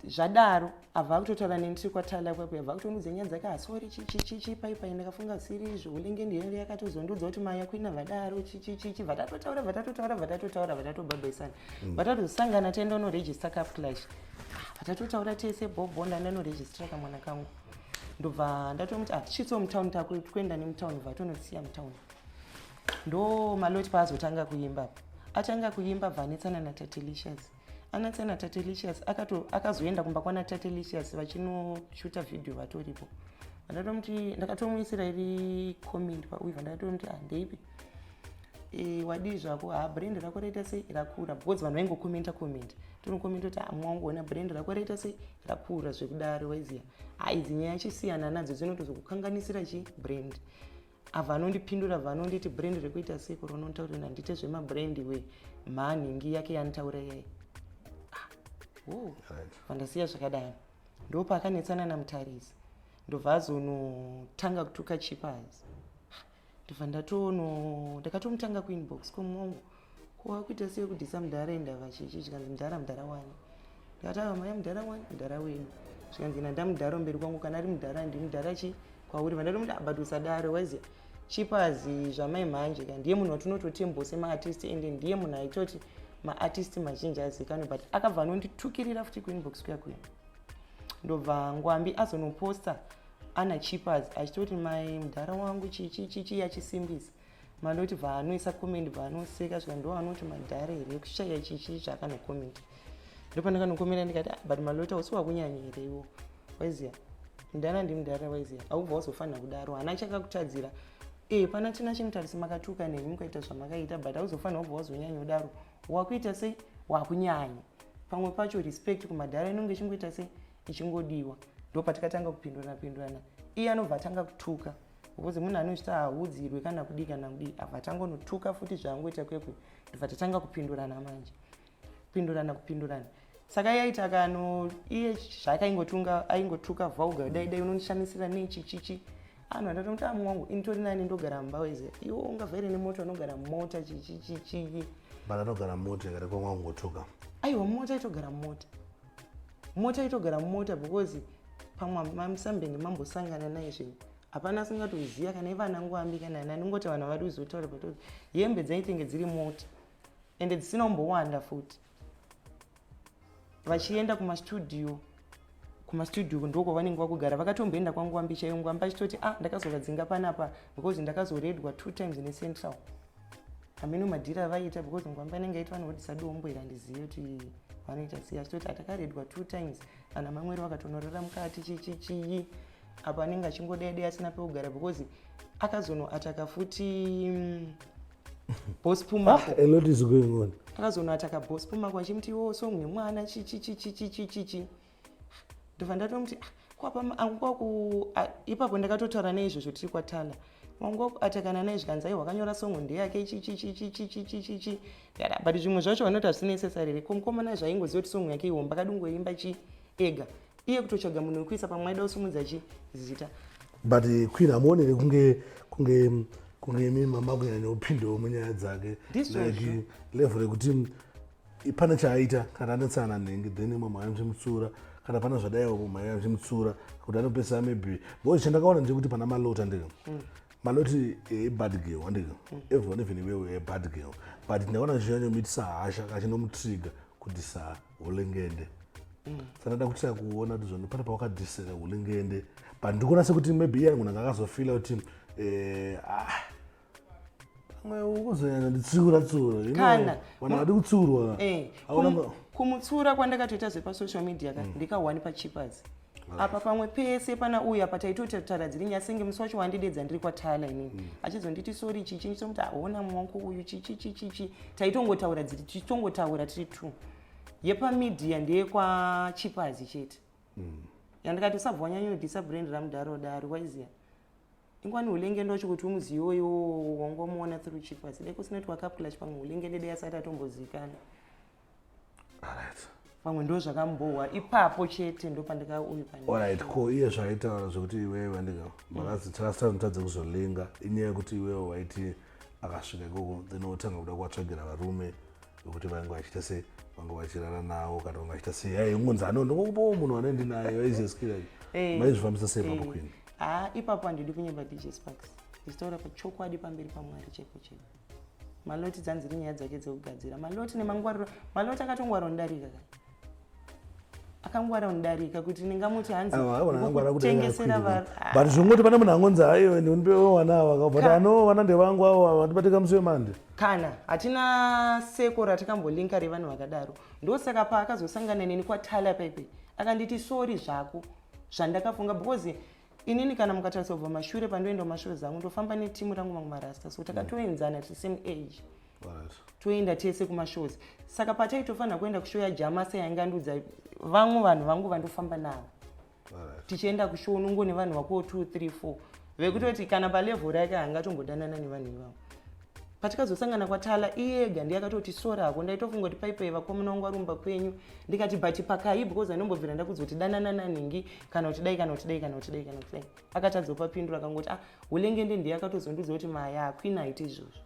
zvadaro abva akutotaura neni tiri kwatala kwapo, abva akutonudza nyaya dzake, asori chichichichi paipai, ndakafunga siri izvo, ulenge ndiyo yakatozondiudza kuti maya kuina vadaro chichichichi. Vatatotaura, vatatotaura, vatatotaura, vatatobhabhaisana, vatatozosangana, taenda unoregister Cup Clash, vatatotaura tese bhobho. Ndandanoregister kamwana kangu, ndobva ndatomuti, ah, tichitso mutauni, takuenda nemutauni, bva tonosiya mutauni. Ndo Maloti paazotanga kuimba. Atanga kuimba, bva anetsana naTatelicious. Anetsana naTatelicious, akazoenda kumba kwana Tatelicious vachinoshuta vhidhiyo vatoripo. Ndakatomuti, ndakatomuisira iri comment pauiva, ndakatomuti, ah, ndeipi wadii zvako? Ha, brand rako raita sei, rakura, because vanhu vaingokomenta comment, tonokomenta kuti, ah, mwangoona brand rako raita sei, rakura zvekudaro, waiziya. Ha, idzi nyaya chisiyana nadzo, dzinotozokukanganisira chi brand. Abva anondipindura, bva anonditi, brand rekuita sei kuronotaurira, handite zvemabrand we mhanhingi yake yanitaura yai. Ah, oh, vandasiya zvakadaro. Ndo paakanetsana naMutarisi, ndobva azonotanga kutuka Chippers. Ndobva ndatono ndakatomutanga kuinbox, komongo ko wakuita sei kudhisa mudhara indava chichi? Zvikanzi, mudhara, mudhara wani? Ndikati, ava maya mudhara wani, mudhara wedu. Zvikanzi, nandamudhara mberi kwangu, kana ari mudhara ndimudhara chi kwauri. Vandatomuti, but usadaro, waiziya Chippers zvamai mhanje ka, ndiye munhu watinototembo semaartist, ende ndiye munhu aitoti maartist mazhinji azikanwe. But akabva anonditukirira futi kuinbox kuya kuya. Ndobva Ngwambi azonoposta ana Chippers achitoti mai mudhara wangu chichi chichi, achisimbisa Maloti. Bva anoisa comment, bva anoseka, svika ndo anoti madhara here kushaya chichi zvaakanokomenta. Ndopandakanokomenta ndikati, ah, but Maloti hausi wakunyanya here iwo? Waiziya mudhara ndimudhara, waiziya, haubva wazofanira kudaro, hana chakakutadzira. E, pana tina chimutarisi makatuka nemi mukaita zvamakaita, but hauzofanira kubva wazonyanya kudaro. Wakuita sei, wakunyanya. Pamwe pacho respect kumadhara inonge ichingoita sei, ichingodiwa. Ndo patikatanga kupindurana pindurana, iye anobva atanga kutuka because munhu anozvita haudzirwe kana kudii kana kudii. Abva atangonotuka futi zvaangoita kwekwe, ndobva tatanga kupindurana manje, kupindurana, kupindurana. Saka iye aiti akano iye zvaakaingotunga, aingotuka vulgar, dai dai unondishamisira nechi chichi. Anhu andatomuti, ah, mwangu initori nani, ndogara mumba weze, iwo ungavhaire nemota, unogara mumota chichi chichi. But anogara mumota yakati kwamwangotuka. Aiwa, mota itogara mumota, mota itogara mumota, because pamwe mamusambenge mambosangana naye zvinhu hapana asingatoziva, kana ivana Ngwambi kana nani, ngoti vanhu havadi kuzotaura, but hembe dzaitenge dziri mota, ende dzisina kumbowanda futi. Vachienda kumastudio, kumastudio ndoko vanenge vakugara. Vakatomboenda kwaNgwambi chaiyo, Ngwambi achitoti, ah, ndakazovadzinga panapa because ndakazoredwa two times necentral. Hameno madhiri avaiita, because Ngwambi anenge aiti vanohodisa dombo iri, handizivi kuti vanoita sei. Achitoti atakaredwa two times, ana mamweri vakatonorora mukati chichi chii. Apo anenge achingodede asina pekugara, because akazonoataka futi Boss Pumako. Ah, a lot is going on. Akazonoataka Boss Pumako achimuti, iwo song yemwana chichi chichi chichi chichi. Ndobva ndatomuti, ah, kwapa angwaku ipapo ndakatotaura neizvozvo tiri kwatala, wangu atakana naye. Zvikanzi, aiwa, akanyora song ndeyake chichi chichi chichi chichi chi. But zvimwe zvacho vanoti hazvisi necessary here? Komukomana zvaingoziva kuti song yake ihomba, akadungoimba chi ega, iye kutotsvaga munhu wekuisa pamwe aida kusumudza chi zita. But Queen, hamuonere kunge imi mama kunyanya upindewo munyaya dzake? Ndizvozvo. Like level rekuti pane chaaita, kana anetsana nhengi, then imwe mhaya muchimutsura, kana pana zvadaiwo mhaya muchimutsura kuti anopesa maybe, because chandakaona ndechekuti pana Malota ndika Maloti ibad girl andika, everyone, even iwewe, a bad girl, but ndakaona zvichinyanyomutisa hasha kachinomutrigger kuti sa Hulengende. Saka ndada kutira kuona kuti zvoni pane pawakadhisera Hulengende, but ndikuona sekuti maybe iye munhu anga akazofila kuti ah, pamwe ukuzonyanya nditsiura tsiura. You know, Kana. vanhu havadi kutsiurwa. Hauna Kumutsiura kwandakatoita zvepasocial media ka, ndikawani paChippers apa, pamwe pese pana uyu apa taitotaura dziri nyaya, senge musi wacho wandidedza ndiri kwatala inini, achizonditi sorry chichi, ndichomuti aona mwangu uyu chichi chichi chi, taitongotaura dziri, tichitongotaura tiri two. Yepamedia ndeyekwaChippers chete yandikati usabva wanyanyodhisa brand ramudharo daro, waiziya. Ingwani Hulengende wacho kuti umuzivo iwowo wangomuona through Chippers, dai kusina kuti waCup Clash, pamwe Hulengende dai asati atombozivikanwa. Alright. Pamwe ndo zvakambohwa ipapo chete, ndo pandikauyu pane. Alright, ko iye zvaitaura zvekuti iwewe vandika makazi takasitadze kuzolinga, inyaya yekuti iwewe waiti akasvika ikoko, then wotanga kuda kuvatsvagira varume vekuti vange vachiita sei, vange vachirara navo kana vange vachiita sei. Ai, ungonzi ano ndingokupawo munhu wanoendi naye vaizeskira. Maizvifambisa sei papo, Queen? Ha, ipapo handidi kunyemba, DJ Sparks. Ndichitaura pachokwadi pamberi paMwari chaipo chaipo, Maloti dzanziri nyaya dzake dzekugadzira. Maloti nemangwariro, Maloti akatongwara unodarika ka, akangwara unodarika kuti ndingamuti hanzi kutengesera. But zvingoti pane munhu angonzi, "Aiwe, ndiunipewo vana ava," but ano vana ndevangu avo, vandibatika musi wemande. Kana hatina seko ratikambolinka revanhu vakadaro. Ndosaka paakazosangana neni kwatala paipe, akanditi, "Sorry zvako zvandakafunga," because inini kana mukatarisa kubva mashure pandoenda kumashure zangu, ndofamba netimu rangu, mamwe marasta, so takatoenzana ti same age, toenda tese kumashows. Saka pataitofanira kuenda kushow yaJamasa, yaingandudza vamwe vanhu vangu vandofamba navo, tichienda kushow unongo nevanhu vako 2 3 4 vekutoti kana palevel rake haangatombodanana nevanhu ivavo. Patikazosangana kwatala, iye ega ndiye akatoti, "Sorry hako, ndaitofunga kuti paipai vakomana vangu varumba kwenyu." Ndikati, "But pakai, because andombobvira ndakudza kuti danana nanhingi, kana kuti dai, kana kuti dai, kana kuti dai, kana kuti dai." Akatadza kupapindura, akangoti, "Ah, Hulengende." Ndiye akatozondudza kuti maya Queen haiti izvozvo.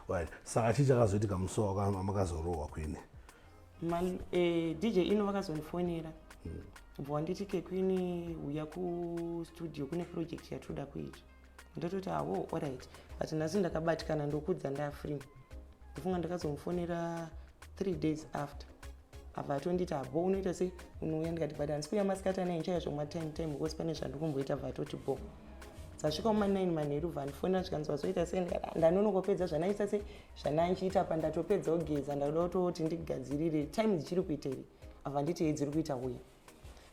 Right, saka chii chakazoitika musi wamakazorohwa, Queen? DJ ino vakazondifonera, bva wanditi, "Kequeen, uya kustudio, kune project yatoda kuita." Ndatoti, "Awo, alright, but nhasi ndakabatikana, ndokudza ndafree." Ndofunga ndakazomufonera 3 days after, abva atonditi, "Habo, unoita sei, unouya?" Ndikati, "But handisi kuuya masikati anai, nchaya zvomwa time time because pane zvandikumboita." Bva atoti bo. Dzasvika kuma9 manheru, bva andifonera, zvikanzi, "Wazoita sei?" Ndikati, "Ndanonokopedza zvanaita sei, zvananchiita pa, ndatopedza kugeza, ndakuda kutoti ndigadzirire. Time dzichiri kuita here?" Abva nditi, "Hei, dziri kuita, uya."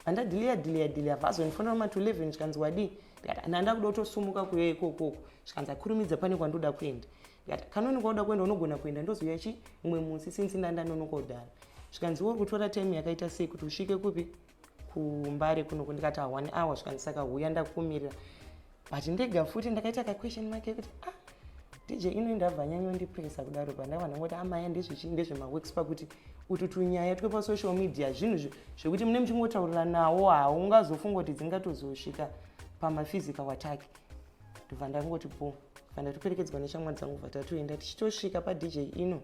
Vandadhiliya dhiliya dhiliya, bva azondifonera kuma 11, zvikanzi, "Wadii?" Ndikati, "Ndanda kuda kutosumuka kuya ikokoko." Zvikanzi, "Akurumidza, pane kwandoda kuenda." Ndikati, "Kanoni kwauda kuenda, unogona kuenda, ndozouya chi mumwe musi since ndandanonoka kudhara." Zvikanzi, "Uri kutora time yakaita sei kuti usvike kupi, kuMbare kunoko?" Ndikati, "One hour." Zvikanzi, "Saka huya, ndakumirira." But ndega futi ndakaita kaquestion mark yekuti, ah, DJ ino ndabva nyanyondipresa kudaro. Pandava ndangoti, amaya, ndezvechi ndezvemaworks, pakuti utu tunyaya twepasocial media, zvinhu zvekuti mune muchingotaurira nawo, haungazofunga kuti dzingatozosvika pamaphysical attack. Ndobva ndangoti bo, bva ndatoperekedzwa neshamwa dzangu, bva tatoenda. Tichitosvika paDJ ino,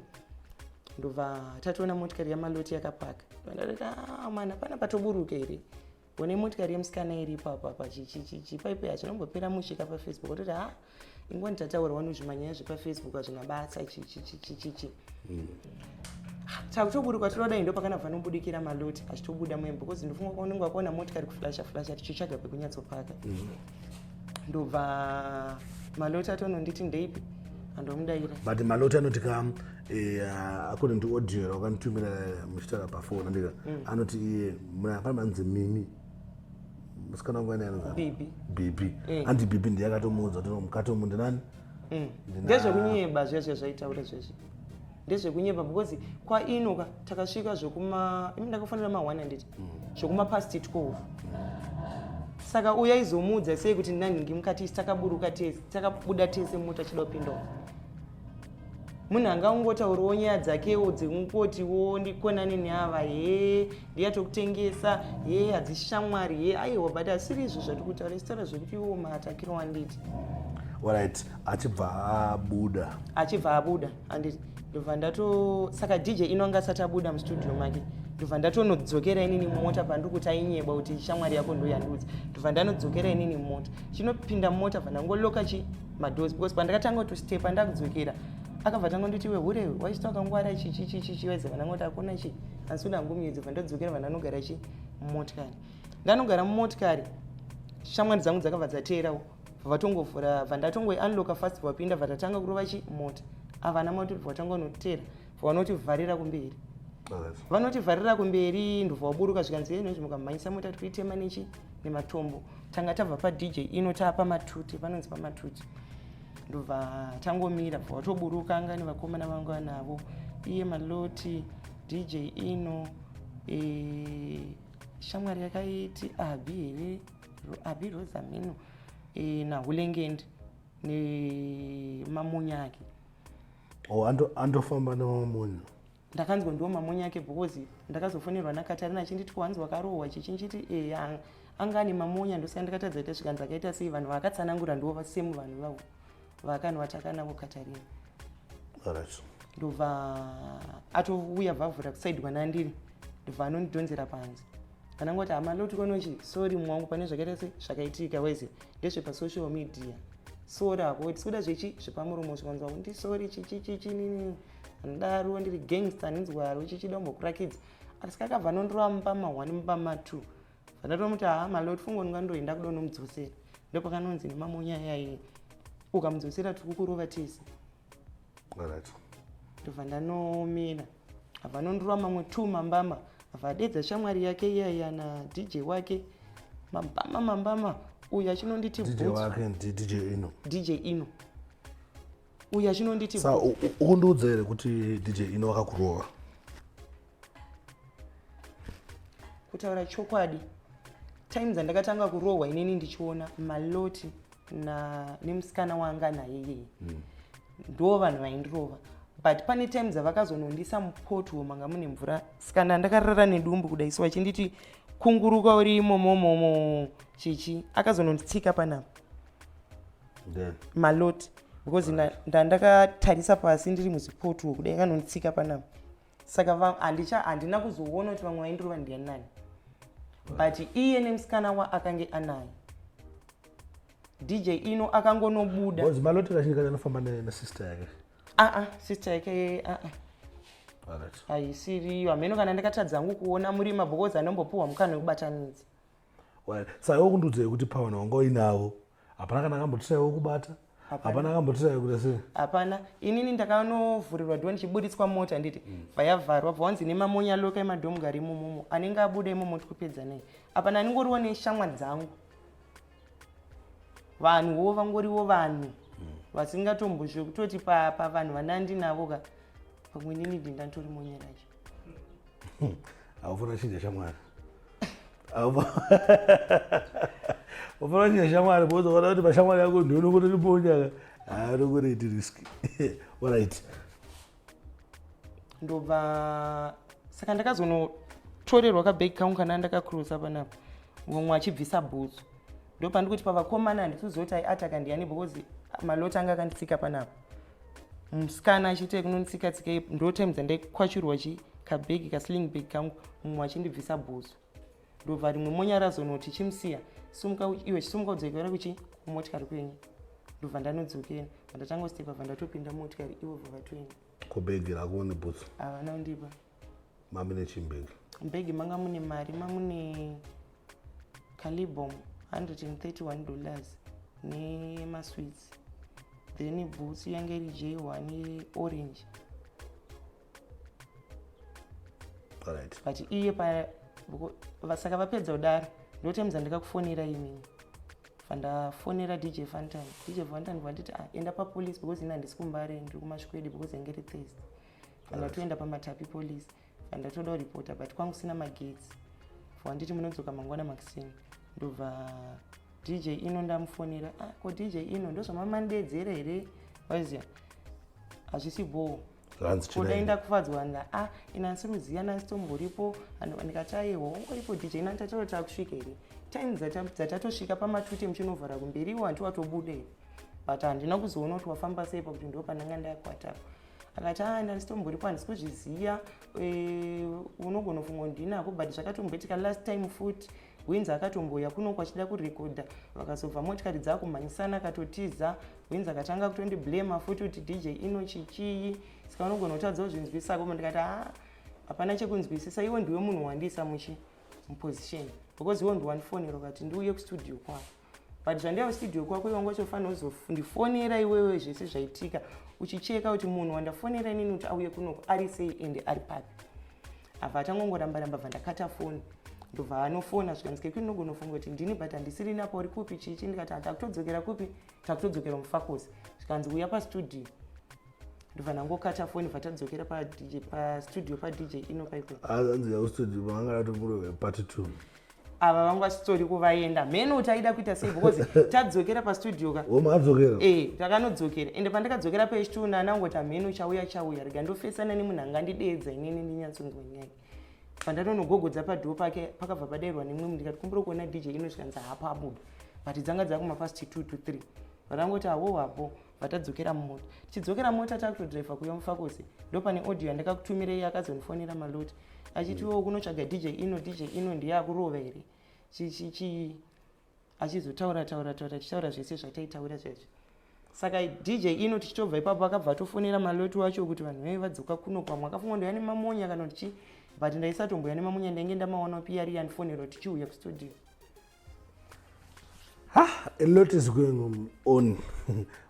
ndobva tatoona motikari yaMaloti yakapaka. Ndobva ndatoti, "Ah, mana, pana patoburuka here? One motikari yemusikana iri ipapa pachichichichi." Hazvinombopera musvika paFacebook, ototi, "Ha, ingwani tataura wani zvimanyaya zvepaFacebook hazvina basa, chichichichichichi." Takutoburuka, toda ndo pakanabva nobudikira Maloti achitobuda muembo, because ndofunga kwaunenge wakaona motikari kuflasha flasha tichitsvaga pekunyatsopaka. Ndobva Maloti atononditi, "Ndeipi?" Andomudaira. But Maloti anoti ka, according to audio rawakanditumira muchitaura pafoni, andika anoti iye pane manzi Mimi, musikana wangu ane anonzi Bibi. Bibi. Anti Bibi ndiye akatomuudza kuti mukati umu ndinani. Ndezvekunyeba zvezve zvaitaura zvezve, ndezvekunyeba, because kwainoka takasvika zvekuma, imi ndakafanira ma1 handiti, zvekuma past 12. Saka uya izomuudza sei kuti nanhingi mukati? Isi takaburuka tese, takabuda tese mota chida kupindawo. Munhu angangotaurawo nyaya dzakewo dzekungotiwo ndikonane neava, he, ndiyatokutengesa, he, hadzishamwari, he, aiwa, but asiri izvo zvatiri kutaura. Isitaura zvekuti iwo maatakiro wanditi. Alright, achibva abuda. Achibva abuda handiti, ndobva ndato, saka DJ ino anga asati abuda mustudio make. Ndobva ndatonodzokera inini mumota, pandiri kuti ainyeba kuti shamwari yako ndo yandiudza. Ndobva ndanodzokera inini mumota, chinopinda mumota, bva ndangoloka chi madoors, because pandakatanga kutostepa ndakudzokera, akabva tanga nditi, "Wehure, waisita wakangwara, chichichichichi." Waiziva, ndangoti, "Akuna chi, handisi kuda hangu muedzi." Bva ndadzokera, bva ndanogara chi mumotikari. Ndanogara mumotikari, shamwari dzangu dzakabva dzateerawo, vatongovhura, bva ndatongoiunlocka fast, vapinda, bva tatanga kurova chi mota. Ava ana moti vatanga kunotera, vanotivharira kumberi. Vanotivharira kumberi, ndobva waburuka, zvikanzi, "Eno mukamhanyisa mota tikuitema nechi nematombo." Tanga tabva paDJ ino, taapa Matuti, panonzi paMatuti. Ndobva tangomira, bva watoburuka, anga nevakomana vangu vanavo, iye Maloti, DJ ino, shamwari yakaiti Abi here, Abi Rosamino, naHulengende nemamunya ake. Oh, andofamba nemamunyu. Ndakanzwa ndiwo mamonya ake because ndakazofonerwa naKatarina achinditi wanzi wakarohwa chichi nchiti eya anga ane mamonya ndosaka ndakatadza ita zvikanzi akaita sei vanhu vaakatsanangura ndiwo vasemu vanhu vavo vaakanowataka navo Katarina. Alright. Ndobva atouya bvavhura kusaidi kwanandiri ndobva anondidhonzera panze. Anangoti hama loti konochi sorry mwangu pane zvakaita se zvakaitika weze ndezvepasocial media sorry hako tikuda zvechi zvepamuromo zvikanzwa kuti sorry chichichichi nini anodaro ndiri gangster ndinzwaro chichida kumbokurakidza asi kakabva anondorova mupama one mupama two vandatomuti haa maloti fungo ndingandoenda kuda unomudzosera ndopakanonzi nemamonya yaye ukamudzosera tiri kukurova tese. Alright. Ndobva ndanomira abva anondorova mamwe two mambama abva adedza shamwari yake iya iya na DJ wake mambama mambama uyu achinonditi DJ boots. wake ndi DJ Ino. DJ Ino uyu achinonditi Sa ukundiudza here kuti DJ Ino wakakurova? Kutaura chokwadi, time dzandakatanga kurohwa inini ndichiona Maloti na nemusikana wanga naye iyeye ndo vanhu vaindirova, but pane time dzavakazonondisa mupoto manga mune mvura sikana ndakarara nedumbu kudai so achinditi kunguruka uri imomomomo chichi akazononditsika panapa. Then Maloti because ndandakatarisa pasi ndiri muzipoto kudai akanonditsika panapa saka handina kuzoona kuti vamwe vaindirova ndiani nani, but iye nemusikana waakange anaye DJ Ino akangonobuda. Because Maloti kazhinji kacho anofamba nesister yake. Aa, sister yake aa. Alright. Haisiriyo hameno kana ndakatadza hangu kuona murima because anombopuhwa mukana wekubatanidza. Well, saka iwe kundiudzei kuti pavanhu wanga uinavo hapana kana akambotiraiwo kubata? Hapana akambotiraiwo kuita sei? Hapana. Inini ndakanovhurirwa door ndichiburitswa mota nditi bva yavharwa bva wanzi nemamonya loka emadhomugari imomomo anenge abuda imomo tikupedza nei apa nandingoriwo neshamwari dzangu vanhuwo vangoriwo vanhu vasingatombozve kutoti pavanhu vanandinavo ka pamwe inini ndindatori monya racho. Haufana chinja shamwari, ufana chinja shamwari because ukaona kuti pashamwari yako ndionongoririponya haanongoreti risk. Alright. Ndobva saka ndakazonotorerwa kabhegi kangu kana ndakakrosa panapa mumwe achibvisa bhutsu ndopandikuti kuti pavakomana handisi ai ataka ndiani because Maloti anga akanditsika panapa musikana achiita kunonditsika tsika ndo time dzandaikwachurwa chi kabhegi kasling bag kangu mumwe achindibvisa bhutsu ndobva rimwe monya razonoti chimusiya sumuka iwe chisumuka udzokera kuchi kumotikari kwenyu ndobva ndanodzokera ndatanga stepa bva ndatopinda motikari ivo bva vatoenda. Ko bhegi rako nebhutsu? Havana kundipa. Mami nechimubhegi? Mubhegi manga mune mari mamune calibom $131 nemasweets then bhutsu yange iri J1 yeorange. Alright. But iye pa saka vapedza kudaro ndotemza ndikakufonera imini vandafonera DJ Fantan. DJ Fantan vanditi, "Ah, enda papolice because ini handisi kuMbare ndiri kuMasvikwedi because yange iri Thursday." Vandatoenda paMatapi police vandatoda kuripota but kwangu sina magetsi vanditi munodzoka mangwana makuseni ndobva DJ Ino ndamufonera, "Ah, ko DJ Ino ndozvamamandedzera here waiziya hazvisi bhoo." Zvanzi Kodai chinaini. Ndakufadzwa nda a ina handisi kuziya nanditomboripo ndikati aiwa ungoripo DJ ina tatoro takusvika here time dzatatosvika pamatute muchinovhara kumberi iwo handi watobuda here but handina kuzoona kuti wafamba sei pakuti ndo pandanga ndakwatapo. Akati a ndanditomboripo handisi kuzviziya unogona kufunga kuti ndinako but zvakatomboitika last time futi Winzi akatomboya kuno kwachida kurekodha vakazobva motikari dzakumhanyisana akatotiza. Winzi akatanga kutondiblema futi kuti DJ Ino chichii saka unogona kutadza kuzvinzwisisa koma ndikati ha hapana chekunzwisisa iwe ndiwe munhu wandiisa muchi muposition because iwe ndiwandifonera ukati ndiuye kustudio kwako but zvandiya kustudio kwako iwe wanga uchofanira kuzondifonera iwewe zvese zvaitika uchicheka kuti munhu wandafonera inini kuti auye kunoko ari sei ende ari papi. Abva atangongoramba ramba bva ndakata foni ndobva anofona zvikanzi kekuti ndinogona kufunga kuti ndini but handisiri napo uri kupi chichi ndikati takutodzokera kupi takutodzokera mufakosi zvikanzi uya pastudio ndobva ndangokata foni bva tadzokera paDJ pastudio paDJ Ino paipo. Anzi yakustudio vanga ratomurove part two. Ava vanga vasitori kuvaenda mheno kuti aida kuita sei, because tadzokera pastudio ka. Makadzokera? E, takanodzokera. Ende pandakadzokera pechituna, anangoti, "Hameno chauya chauya, rega ndofesana nemunhu angandideedza inini ndinyatsonzwa nyaya." Pandatonogogodza padhoo pake, pakabva padairwa nemumwe. Ndikati, "Kumbura kuona DJ Ino." Zvikanzi, "Hapo abuda," but dzanga dzakuma past 2 to 3. Varangoti hawo hapo. Vatadzokera mumota, tichidzokera mota, takutodhiraivha kuya Mufakose, ndo pane audio yandakakutumirei. Akazondifonera Maloti achiti wo kunotsvaga DJ Ino, DJ Ino ndiye akurova here, chichichi, achizotaura taura taura, achitaura zvese zvataitaura zvezvi. Saka DJ Ino, tichitobva ipapo, akabva atofonera Maloti wacho kuti vanhu vaive vadzoka kuno. Kwamwe akafunga ndoya nemamonya kana kuti chii, but ndaisatomboya nemamonya. Ndainge ndamawana pr yandifonera kuti tichiuya kustudio. Ha, a lot is going on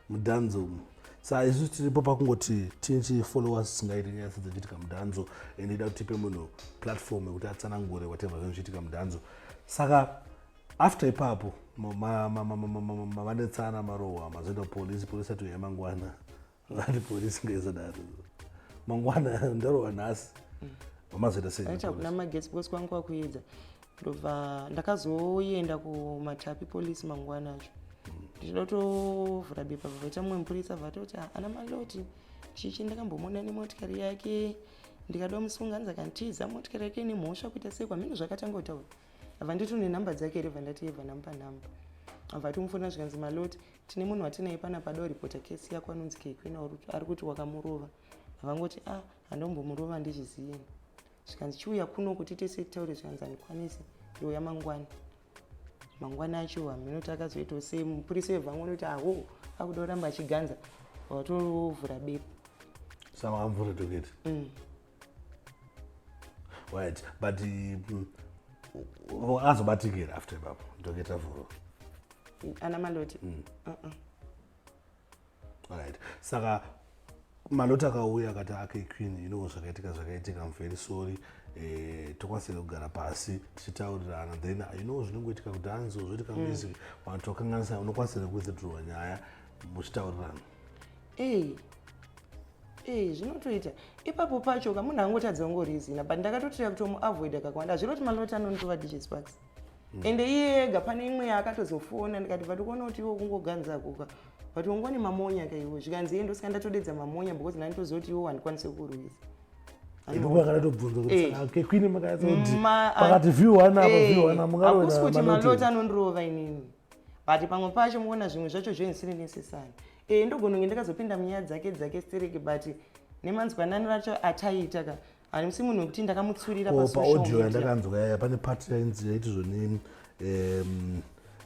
mudancehall umu. Saka isusu tiripo pakungoti tichi followers tisingaiti nyaya dzichiitika mudancehall, and ida kuti tipe munhu platform yekuti atsanangure whatever zvinhu zvichiitika mudancehall. Saka after ipapo mavanetsana, marohwa, mazoenda kupolisi. Polisi ati, "Uyai mangwana." Vati polisi ngaisadaro, mangwana ndarohwa nhasi. Vamazoita sei? Aita kuna magetsi, because kwangu kwakuedza. Ndobva ndakazoenda kuMatapi Police mangwana acho. Ndichida kutovhura bepa, bva mumwe mupurisa bva atoti, "Ah, ana Maloti chichi ndakambomona nemotikari yake, ndikada musunga, anzi akandiza motikari yake nemhosva." Kuita sei kwamino zvakatanga kutaura. Abva nditi, "Une nhamba dzake here?" Bva ndati, "Yebva ndamupa nhamba." Abva atomufonera, zvikanzi, "Maloti, tine munhu watinaye panapa ada kuripota kesi yako, anonzi Kekwina, ari kuti wakamurova." Avangoti, "A, ah, handombomurova, ndichiziyeni." Zvikanzi, "Chiuya kuno kuti tese titaure." Zvikanzi, "Handikwanisi, ndouya mangwana." Mangwana acho haminoti akazoitawo sei, mupurisa webva angonoti aho akuda kuramba achiganza, watovhura bepa. Saka makamvura docket? Mm. Right, but akazobatikira after ipapo docket avhurwa? Ana Maloti? Mm. Uh-uh. Alright, saka Maloti akauya akati, "Ake Queen, you know zvakaitika zvakaitika, I'm very sorry, tokwanisa kugara pasi tichitaurirana? Then you know zvinongoitika kudancehall, zvoitika music, vanhu tokanganisa. Unokwanisa kuwithdrawa nyaya muchitaurirana?" Ei ei, zvinotoita. Ipapo pacho ka munhu angotadza kungorizina, but ndakatotira kutomuavoida kakawanda. Hazviro kuti Maloti anonditova DJ Sparks. Ende iye ega pane imwe yaakatozofona, ndikati, "But kuona kuti iwe kungoganza kuka, but ungone mamonya kaiwo." Zvikanzi, "Iye, ndosaka ndatodedza mamonya, because ndanditoziva kuti iwo handikwanisi kurwisa." Ipapo akatobvunza kuti, "Saka Queen makanyatsa kuti pakati view one apa, view one?" Hakusi kuti Maloti anondirova inini, but pamwe pacho muona zvimwe zvacho zvinhu necessary. E, ndogona kunge ndakazopinda munyaya dzake dzake stereke, but nemanzwanano acho ataita ka, handisi munhu wekuti ndakamutsurira. Paaudio yandakanzwa yaya, pane part yainzi yaiti zvoni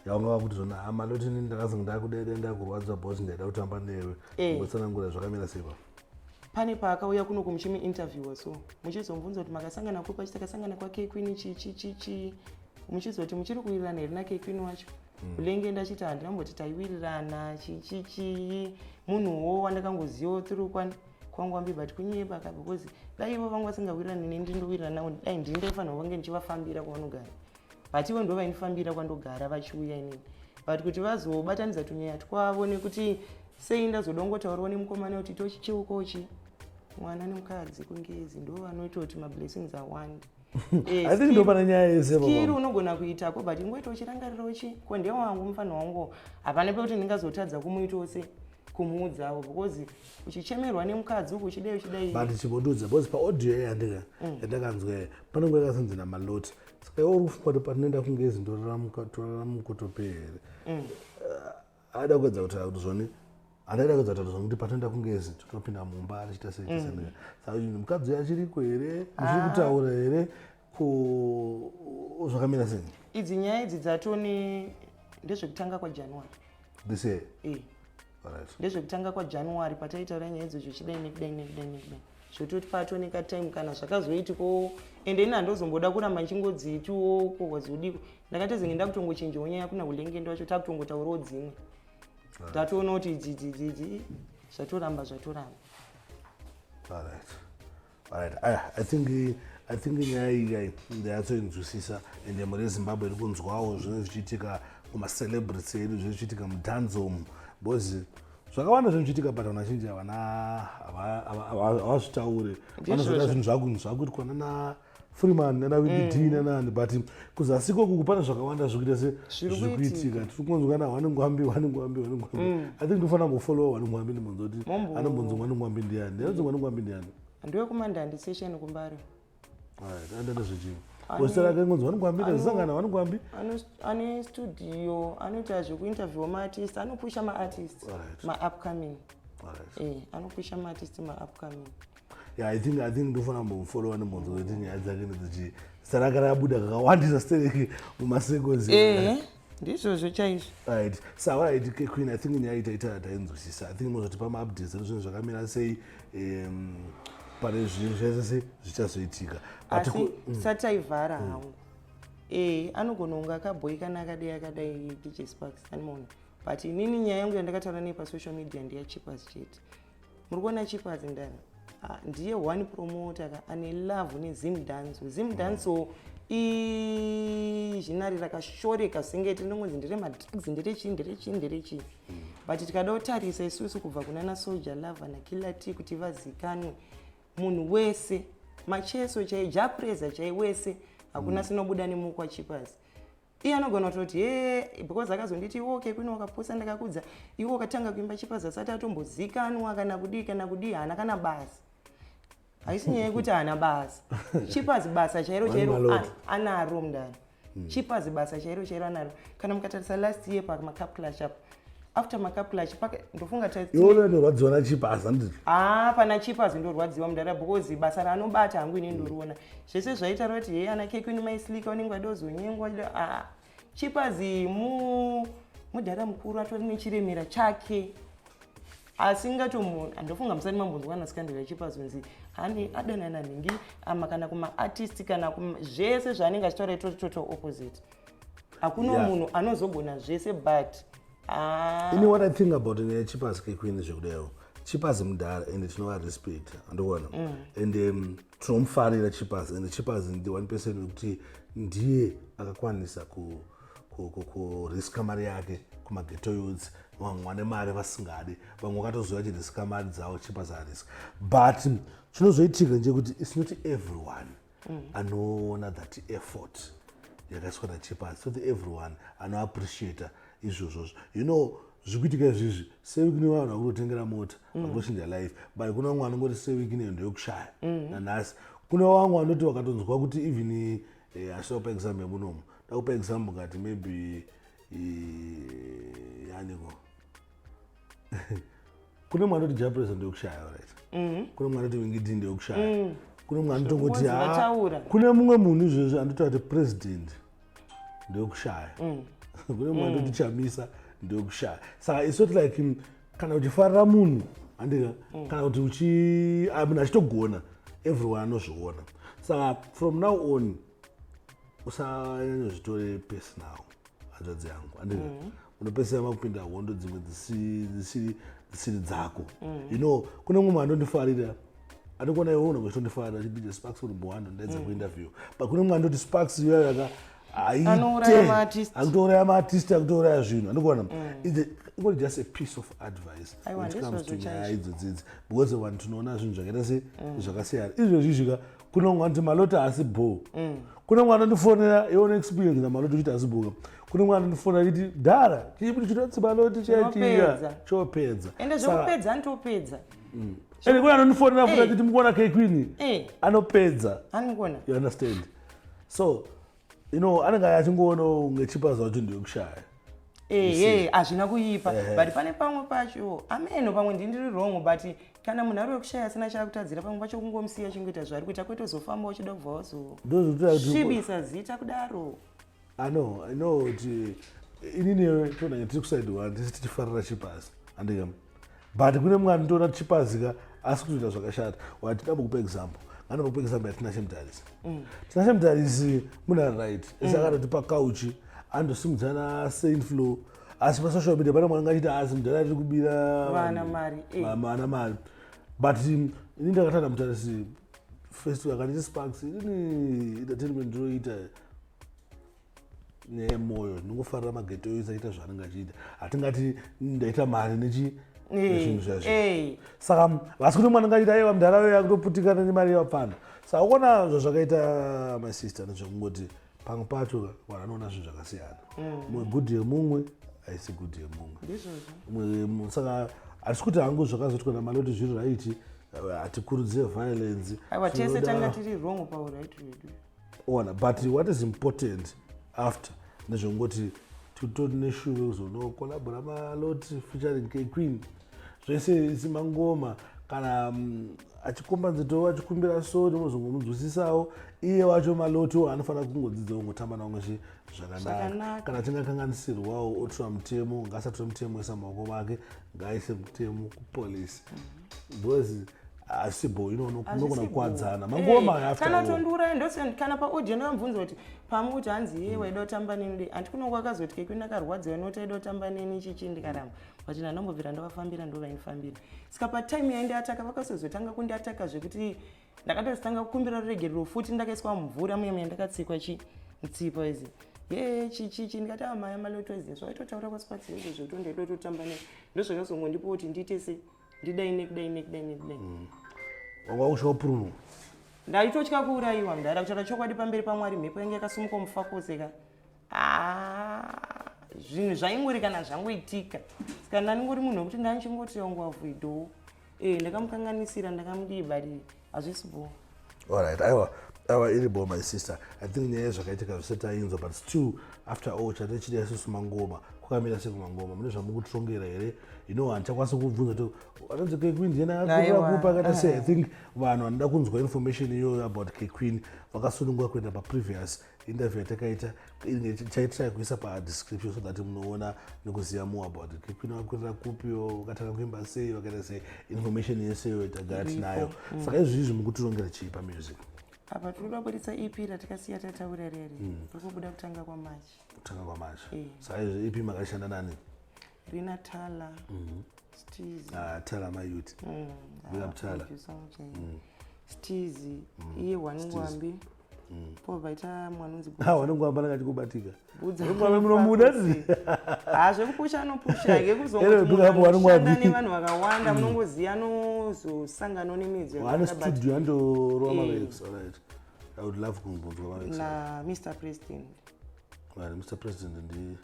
yaunga vakuti zvona, "Amaloti, ini ndakazi ndakudede, ndakurwadza because ndaida kutamba newe." Ngotsanangura zvakamira sei pa? Pane paakauya kuno kumuchimi interviewa, so muchizomubvunza kuti makasangana kupi, achiti takasangana kwaKekwini, chi chi chi chi, muchizoti muchiri kuwirirana here naKekwini wacho? Ulenge ndachiti handinamboti taiwirirana, chichichii, munhuwo wandakangozivawo through kwangwambi, but kunyeba ka, because dai ivo vanga vasingawirirani neni ndindowirirana navo, dai ndini ndaifanirwa kunge ndichivafambira kwavanogara, but ivo ndo vaindifambira kwandogara vachiuya inini. But kuti vazobatanidza tunyaya twavo nekuti sei, ndazodongotaurawo nemukomana kuti tochicheukochi mwana nemukadzi kungezi ndo vanoita kuti mablessings awande. I think ndo pane nyaya yese. Skiri unogona kuitako, but ingoita uchirangarirawo chi ko ndewangu mufanho wangu, hapana pekuti ndingazotadza kumuitawo se kumuudzawo, because uchichemerwa nemukadzi uku, uchidai uchidai. But chimbondiudza, because paaudio yandika yandakanzwa pane nguva yakasinzi naMaloti, "Saka iwe uri kufunga kuti patinoenda kungezi torara mukotope here?" Aida kuedza kutaura kuti zvoni, handaida kuedza kutaura zvoni kuti patinoenda kungezi totopinda mumba tichiita sei sei. Saka mukadzi uyu achiriko here? Muchiri kutaura here? Ko zvakamira sei? Idzi nyaya idzi dzatone ndezvekutanga kwaJanuary. This year? E. Alright. Ndezvekutanga kwaJanuary pataitaura nyaya idzodzo, chidai nekudai nekudai nekudai, zvototi patoneka time kana zvakazoitikawo. Ende ini handozomboda kuramba ndichingodziitiwo kohwazodiko. Ndakatozenge ndakutongochinjawo nyaya kuna ulengendo wacho, takutongotaurawo dzimwe, ndatoona kuti idzidzidzidzi zvatoramba zvatoramba. Alright. I think nyaya iyi ndayatsoinzwisisa, ende mhuri yeZimbabwe iri kunzwawo zvinenge zvichiitika kumacelebrities edu, zvinenge zvichiitika mudancehall, because zvakawanda zvinhu zvichiitika, but vanhu vazhinji havana havazvitauri. Vanozoita zvinhu zvakuitwa nana Freeman nana Winky D nanani, but kuzasi ikoku pane zvakawanda zvikuita se Zviri zviri kuitika. Tiri kunzwa na Hwaningwambi, Hwaningwambi, Hwaningwambi. I think ndinofanira kumbofollowa Hwaningwambi, ndimbonzwa kuti anombonzi Hwaningwambi ndiani, anonzi Hwaningwambi ndiani. Ndewekumandandi session kuMbare. Alright, anoita nezvechii? Zita rake ngonzi Hwaningwambi, ndazisangana Hwaningwambi. Ane studio, anoita zvekuinterviewa maartist, anopusha maartist maupcoming. Anopusha maartist maupcoming. Yeah, I think ndofana kumbomufollowa, ndimbonzwa kuti nyaya dzake ndedzechi. Zita rake rabuda kakawandisa stereki mumaseconds. Ndizvozvo chaizvo. Right, so alright, Queen, I think nyaya itaita tainzwisisa. I think mozotipa maupdates ezvinhu zvakamira sei pane zvinhu zvaita sei zvichazoitika. But asi sati taivhara hangu, anogona kunge akabhoikana akadai akadai, DJ Sparks animaona, but inini nyaya yangu yandakataura nei pasocial media ndeyaChipaz chete. Muri kuona Chipaz ndara. Ah, ndiye one promoter ka ane love neZim dancehall. Zim dancehall izhinari rakashoreka senge tinongonzi ndere madrugs, nderechii, nderechii, nderechii, but tikada kutarisa isusu kubva kuna naSoul Jah Love naKiller T kuti vazikanwe munhu wese, Macheso chai, Jah Prayzah chai, wese hakuna sinobuda nemukwa Chipaz. Iye anogona kutoti he, because akazonditi, "Okay kwini, wakapusa, ndakakudza iwe wakatanga kuimba Chipaz asati atombozikanwa kana kudii kana kudii." Haana kana basa. Haisi nyaya yekuti haana basa. Chipaz basa chairo chairo Maloti. Anaro mundani. Chipaz basa chairo chairo anaro. Kana mukatarisa last year pamacup clash apo, after macup clash ndofunga Iwe unorwadziwa naChipaz, handiti? Haa, pana Chipaz ndorwadziwa mudara, because basa raanobata hangu ini ndoriona. Zvese zvaita roti he ana Kekwini maislika unenge vadozonyengwa. Aa, Chipaz mu mudhara mukuru, atori nechiremera chake, asi ngatomu ndofunga musati mambonzwa na scandal yaChipaz unzi ane adanana nhingi ama kana kumaartist kana zvese zvaanenge achitaura itori total opposite. Hakuna munhu anozogona zvese, but ah, Ini what I think about nyaya Chipaz keQueen zvekudaio, Chipaz mudhara and tinovarespect, andikuona, and tinomufarira Chipaz, and Chipaz ndi one person wekuti ndiye akakwanisa kuriska mari yake kumaghetto youths. Vamwe vane mari vasingadi, vamwe vakatoziva vachiriska mari dzavo, Chipaz ariska. But chinozoitika ndechekuti it's not everyone anoona that effort yakaiswa naChipaz, not everyone anoappreciata izvozvozvo. Zviri kuitika izvizvi, seWicknell vanhu vakutotengera mota, vakutochinja life, but kuna vamwe vanongoti seWicknell ndeyokushaya nanhasi. Kune vamwe vanoti vakatonzwa kuti even asida kupa example yemunomu, dakupa example kati maybe yaniko, kune mwana anoti Jah Prayzah ndeyekushaya, right? Kune mwana anoti Winky D ndeyekushaya. Kune mwana anotongoti Zvekunzi "Ah," vataura. Kune mumwe munhu izvezvi anotaura kuti president ndeyekushaya. Kune mumwe anoti Chamisa ndeyekushaya. Saka it's not like kana uchifarira munhu, handika, kana kuti uchi, I mean, achitogona, everyone anozviona. Saka from now on usanyanyozvitore personal, hanzvadzi yangu, handika? Unopesera makupinda hondo dzimwe dzisiri dzako. Kune mumwe anondifarira, andikuona iwe unonge uchitondifarira, DJ Sparks uri muhando, ndaidza kuinterview, but kune mumwe andoti Sparks iyoyo yaka Anouraya maartist. Akutouraya maartist, akutouraya zvinhu, andikuona. Ingori just a piece of advice Aiwa, when it comes to ndizvozvo nyaya chaizvo. idzodzidzi, because vanhu tinoona zvinhu zvakaita se zvakasiyana. Izvezvi zvika kune umwe anoti Maloti haasi bho. Kune umwe anondifonera ione experience naMaloti uchiti haasi bho. Kune umwe anondifonera achiti, "Dhara, chipi chinonzi Maloti chaichiya?" Chinopedza. Chopedza. Ende zvekupedza anotopedza. Ende kune anondifonera futi achiti, "Mukuona Kekwini anopedza." Anogona. You understand? So anenge achingoona kunge Chipa zvacho ndeyekushaya. Ehe, hazvina kuipa, but pane pamwe pacho ameno, pamwe ndindiri wrong, but kana munhu ari wekushaya asina chaakutadzira, pamwe pacho kungomusiya achingoita zvaari kuita, kwete uzofamba uchida kubva wazosvibisa zita kudaro. I know, I know kuti inini toona tiri kuside one, tisi tichifarira Chipaz, andika, but kune mumwe anotoona Chipaz ka asi kutoita zvakashata. Wati ndambokupa example, ngandambokupa example yaTinashe Mutarisi. Tinashe Mutarisi munhu ari right ese, akatoti pakauchi andosimudzana Saint Floew, asi pasocial media pane mwana angachiti asi mudhara tiri kubira vana mari. Vana mari. But ini ndakatanda Mutarisi first, akanditi, "Sparks, inini entertainment ndinoita nemwoyo, ndinongofarira maghetto youths achiita zvaanenge achiita. Hatingati ndaita mari nechi nezvinhu zvazvo." Saka vasi kune mwana angaita, "Aiwa, mudhara uyo akutoputikana nemari yevapfana." Saka kuona zvazvakaita, my sister, ndezvekungoti pamwe pacho vanhu vanoona zvinhu zvakasiyana. Mumwe good yemumwe haisi good yemumwe. Ndizvozvo. Saka hatisi kuti hangu zvakazoitwa naMaloti zviri right. Hatikurudzire violence. Aiwa, tese tanga tiri wrong pauright hwedu. Ona, but what is important after ndezvekungoti titori neshuve kuzonokolabora Maloti featuring K Queen, zvese isi mangoma kana achikombanzitowo achikumbira sori, mozongomunzwisisawo. Iye wacho Malotiwo anofanira kungodzidza kungotamba navamwe zvakanaka. Zvakanaka. Kana achinge akanganisirwawo, otora mutemo, ngaasatore mutemo oisa mumaoko make, ngaaise mutemo kupolisi, because hazvisi bo unogona kukwadzana mangoma after Kana all. Tondiuraya ndosi kana paaudio ndakamubvunza kuti pamwe kuti hanzi iye waida kutamba neni dei handi kunongo akazoti kekwini akarwadziwa noti aida kutamba neni chichi, ndikaramba, but ndandambobvira ndavafambira, ndo vaindifambira. Saka patime yaindiataka, vakasozotanga kundiataka zvekuti ndakatozotanga kukumbira ruregerero futi, ndakaiswa mumvura muya muya, ndakatsikwa chi mutsipa izi ye chichichi, ndikati amaya Maloto izi zvaitotaura kwaSparks izvo zvekuti ndaida kutotamba neni, ndozvakazongondipa kuti ndiite se ndidai nekudai nekudai nekudai. Wanga ushawo purunu. Ndaitotya kuurayiwa, mudhara, kutaura chokwadi pamberi paMwari. Mhepo yange yakasumuka mufakose. Zvinhu zvaingori kana zvangoitika, saka ndandingori munhu wekuti ndanchingoti wanguavhuidhowo e ndakamukanganisira, ndakamudii, but hazvisi bo. Alright, aiwa, aiwa, iri bo, my sister. I think nyaya yezvakaitika zvisati tainzwa, but still, after all, chate chida isusu mangoma. Kwakamira sei kumangoma? Mune zvamukutirongera here? Handichakwanisi kubvunza kuti anonzi Kqueen ndiye Aiwa. akakupa akaita sei. I think vanhu vanoda kunzwa information iyoyo about Kqueen vakasununguka kuenda paprevious interview yatakaita, chaitrai kuisa padescription so that munoona nekuziva more about Kqueen, vakakurira kupiwo, vakatanga kuimba sei, vakaita sei, information yese iyoyo tagara tinayo. Saka izvizvi mukutirongera chii pamusic? Apa tiri kuda kubudisa EP ratikasiya tataura rere, riri kubuda kutanga kwaMarch. Kutanga kwaMarch. Eh. Saka izvi EP makashanda nani? Rina Tala Stizi. Ah, Tala Mayut. Big up Tala. Producer muchaiyo. Stizi iye Waningwambi, po vaita mwanunzi. Wanongwamba nanga chikubatika. Budza. Waningwambi munomuda? Ha, zvekupusha anopusha. Anyway, big up Waningwambi. Ngekuzongoshanda nevanhu vakawanda, munongoziva anozosanganawo nemidzo Ane yakawanda, but studio andorova Eh. mavex. Alright, I would love kumbonzwa mavex. Na Mr President. Right, Mr President ndi?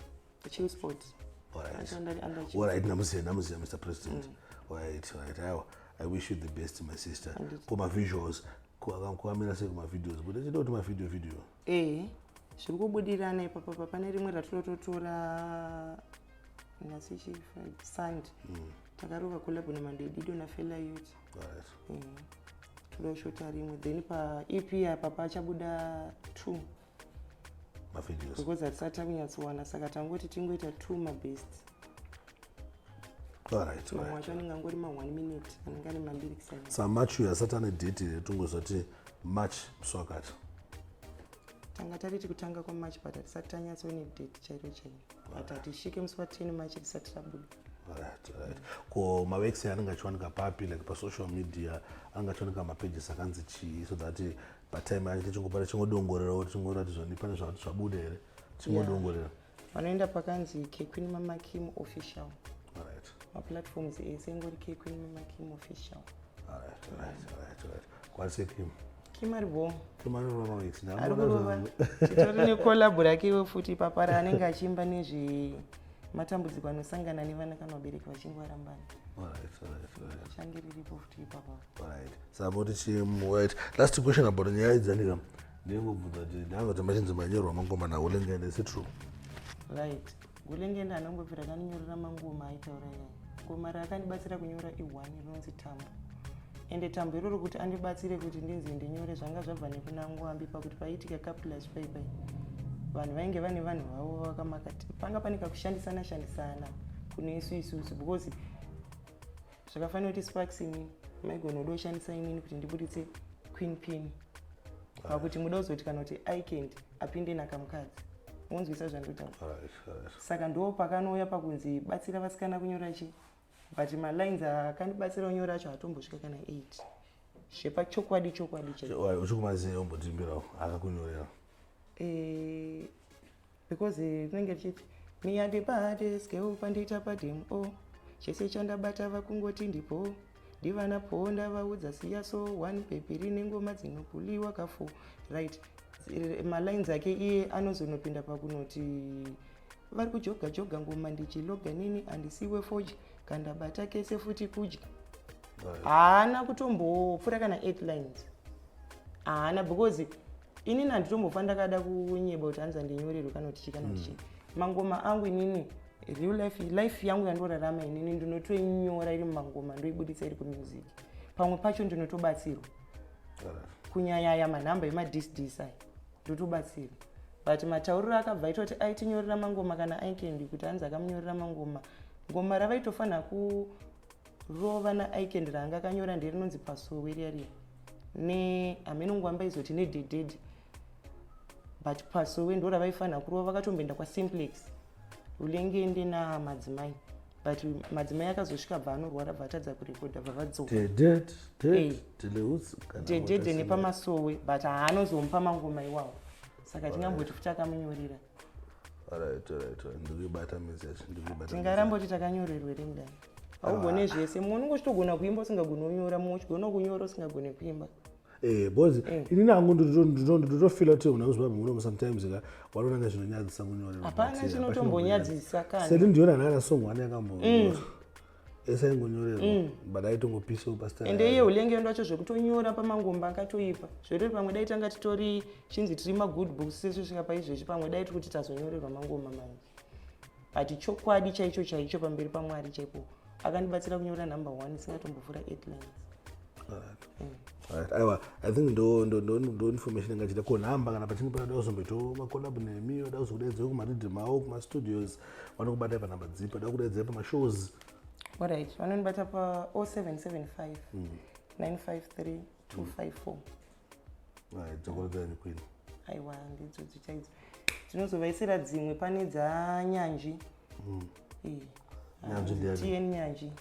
Chill Sport. Alright. Ashanda ari under Chill. Alright, namuziya, namuziya Mr President. Alright, aiwa, I wish you the best, my sister. Kuma-visuals kwakamira sei kuma-videos? But achida kuti mavideo video. Eh, zviri kubudirana ipapapa. Pane rimwe ratinototora nasichi sand, takarova collab naMandedido naFela Youth. Toda kushota rimwe, then paEP apa pachabuda two. Mavideos. Because hatisati takunyatsowana, saka tangoti tingoita two mabest. Mamwe acho anenge angori ma1 minute, anenge ane malyrics aya. Sa March uyu asati ane date here, tongozati March musi wakati? Tanga tariti kutanga kwaMarch, but hatisati tanyatsone date chairo chairo, but hatisvike musi wa10 March tisati tabuda. Right. Ko maworks anenge achiwanika papi, like pasocial media anenge achiwanika mapages akanzi chii, so that patime yacho tichingopata tichingodongorerawo, tichingora kuti zvoni pane zvabuda here, tichingodongorera? Vanoenda pakanzi Kequeen Mama Kim Official. Maplatforms ese ingori Kequeen Mama Kim Official. Alright. Kwanise Kim? Kim ari bo. Kim anorova maworks. Ari kurova, titori necollab rakewo futi papara, anenge achiimba nezvematambudziko anosangana nevana kana vabereki vachinge varambana. Change riripo futi ipapa. Alright, saka moti chim, right, last question about nyaya idzanika, ndingobvunza kuti ndanga kuti machinzi manyorwa mangoma naUlengende, is it true? Right, Gulengende anongobvira akandinyorera mangoma aitaura yaya. Ngoma raakandibatsira kunyora i1 rinonzi Tambo, ende Tambo iroro kuti andibatsire kuti ndinzi ndinyore, zvanga zvabva nekuna Ngwambi, pakuti paiitika caplus paipai vanhu vainge vane vanhu vavo vakamakati, panga pane kakushandisana shandisana kune isu isusu, because zvakafanira kuti Sparks inini maigona kuda kushandisa inini kuti ndibuditse Queen Pin, pakuti muda kuzoti kana kuti Icand apinde nakamukadzi, unzwisa zvandotaura. Saka ndo pakanouya pakunzi batsira vasikana kunyora chi, but malines akandibatsira kunyora acho hatombosvika kana 8 zvepachokwadi chokwadi chaicho. Uchikumaziva, umbotimbirawo akakunyorera. Eh, because rinenge richiti me are the baddest girl, pandiita pademo, chese chandabata vakungoti ndipo. Ndivana po ndavaudza siya so one baby rine ngoma dzinopuliwa kafo. Right, malines ake iye anozonopinda pakunoti vari kujoga joga ngoma ndichiloga nini andisiwe foji kandabata kese futi kudya. Haana kutombopfuura kana 8 lines, haana, because inini handitombofa ndakada kunyeba kuti hanzi handinyorerwe kana kuti chii kana kuti chii. Mangoma angu inini, real life, life yangu yandorarama inini, ndinotoinyora iri mumangoma, ndoibudisa iri kumusic. Pamwe pacho ndinotobatsirwa, kunyanyaya manhamba emadisdis aya ndotobatsirwa. But matauriro akabva aita kuti aitinyorera mangoma kana Ikendi, kuti hanzi akamunyorera mangoma, ngoma ravaitofanira kurova naIkendi raanga akanyora nderinonzi Pasowe riya riya, nehameno nguva izoti nedhedhedhe, but Pasowe ndo ravaifanira kurova. Vakatomboenda kwaSimplex, Ulengende naMadzimai, but Madzimai akazosvika bva anorwara, bva atadza kurekodha, bva vadzoka. Dhedhedhe nepamasowe, but haanozomupa mangoma iwawo, saka tingamboti futi akamunyorera. Tingaramboti takanyorerwa here mudani? Haugone zvese. Mumwe unonge uchitogona kuimba usingagoni kunyora, mumwe uchigona kunyora usingagone kuimba. Because inini hangu ndotofila kuti muna muZimbabwe munomu sometimes ka wanoona nga zvinonyadzisa kunyorerwa. Hapana chinotombonyadzisa kana. Seti ndiyona nhana song one yakambo ese aingonyorerwa, but aitongopisawo pasta. Ende iye Ulengendo wacho zvekutonyora pamangomba akatoipa zvetori pamwe dai tanga titori chinzi tiri magood books sesvosvika paizvezvi, pamwe dai tiri kuti tazonyorerwa mangoma manje. But chokwadi chaicho chaicho, pamberi paMwari chaipo, akandibatsira kunyora number one isingatombovhura eight lines. Right. Aiwa, I think ndo information ingachida ko nhamba kana pachinge panada kuzomboitawo macollab nemi, vada kuzokudaidzai kumariddim avo, kumastudios, vanokubata panhamba dzipi? Vada kudaidzai pamashows? Alright, vanondibata pa 0775 953 254. Right, dzokoredzai, queen. Aiwa, ndidzodzo chaidzo. Tinozovaisira dzimwe pane dzanyanji. Nyanzvi ndiani? Tn Nyanji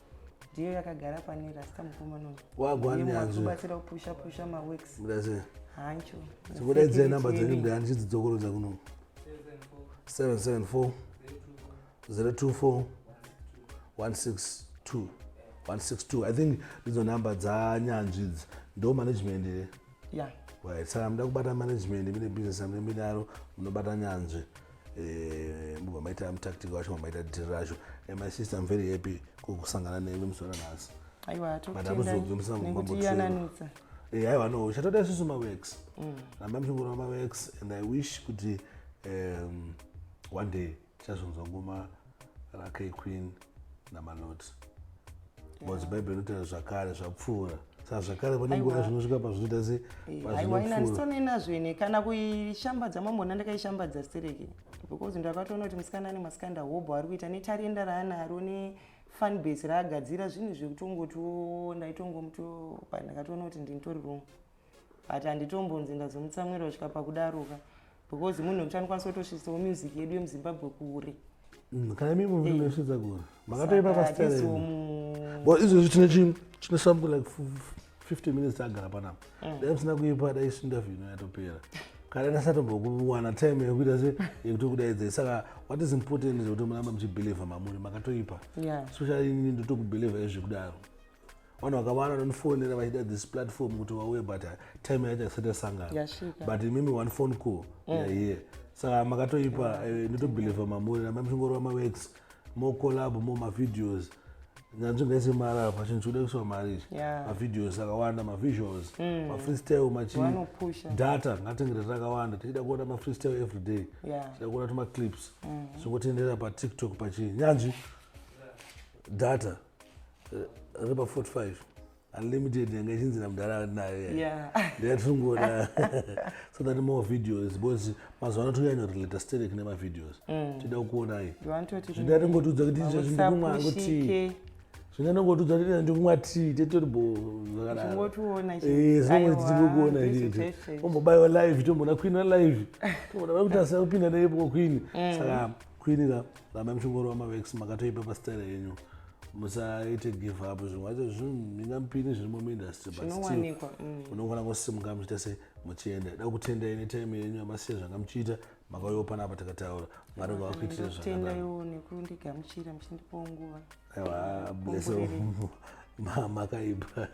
ndiyo yakagara pane rasta mukomana. Wagwa Nyanzvi. Kubatsira kupusha pusha maworks. Mudase. Hancho. Chikudaidzai namba dzenyu mudani, chidzidzokorodza kuno. 774 024 162 162. I think ndidzo nhamba dzanyanzvi idzi. Ndo management here? Ya. Right, saka muda kubata management mine business amune minaro, munobata Nyanzvi. Mubva maita mutactic wacho, mamaita dhiri racho. And my sister, I'm very happy kusangana newe musi wanhasi. Aiwa. But hamuzobvi musina. Nekutiyananisa. Aiwa, no, chatoda isusu maworks. Ramba muchingorova maworks, and I wish kuti one day tichazonzwa ngoma raK Queen naMalot, because Bhaibheri rinotaura zvakare zvapfuura. Saka zvakare pane nguva zvinosvika pazvinoita se Aiwa, ina pazvinopfuura. Handisonei nazvo ine kana kuishambadza. Mambona ndakaishambadza stereki because ndakatoona kuti musikana ane masikanda hobho ari kuita netarenda raanaro nefan base raagadzira, zvinhu zvekutongotiwo ndaitongomuto, but ndakatoona kuti ndinitori wrong, but handitombonzi ndazomutsamwira kusvika pakudaroka, because munhu wekuti anokwanisa kutosvitsawo music yedu yemuZimbabwe kure. Kana imi munosvitsa kure, makatoipa Saka pasitare. hatizomu Well, izvezvi tine something like 50 minutes tagara panapa. Dai musina kuipa, dai interview ino yatopera kana ndasatombokuwana time yekuita se yekutokudaidzai. Saka what is important is kuti muramba muchibhilivha mamuri, makatoipa. Especially inini ndotokubhilivha izvi kudaro. Vanhu vakawanda vanondifonera vachida this platform kuti vauye, but time yacho isati yasangana. Yasvika. But imimi, one phone call, mm. Here saka makatoipa. Ndotobhilivha mamuri, ramba muchingorova maworks, more collab, more mavideos. Nyanzvi ngaise mari apa, chinhu chikuda kuiswa mari ichi. Mavideos akawanda, mavisuals, mafreestyle machi Vanopusha. Data ngatengere rakawanda, tichida kuona mafreestyle every day. Tichida kuona tumaclips zvingotendera paTikTok pachii. Nyanzvi, data riri pa45 unlimited yanga ichinzi namudhara nayo. Ndeyatiringoda so that more videos, because mazuva ano toyanyorelata sterek nemavideos. Tida kuonai. Ndivanototi Zvida tingotudza kuti izvezvi ndikumwa hangu tea. Pushike. Zvina ndongotudza kuti ndikumwa tea, tetori bo zvakadaro. Chingotiona. Zvinongoti tingokuona chete, tombobayiwa live, tomboona queen live, tomboona vakuti asina kupinda neipo queen. Saka queen ka, ramba muchingorova maworks, makatoipa pastyle yenyu, musaite give up. Zvimwe zvacho zvingamupini zvirimo muindustry, but still Zvinowanikwa. Unogona kusimuka muchiita se muchienda. Da kutendai netime yenyu yamasiya zvanga muchiita, makauyawo panapa tikataura. Mwari ngavakuitire zvakanaka. Ndokutendaiwo nekundigamuchira muchindipawo nguva. Aiwa, bless. Komborere. Makaipa.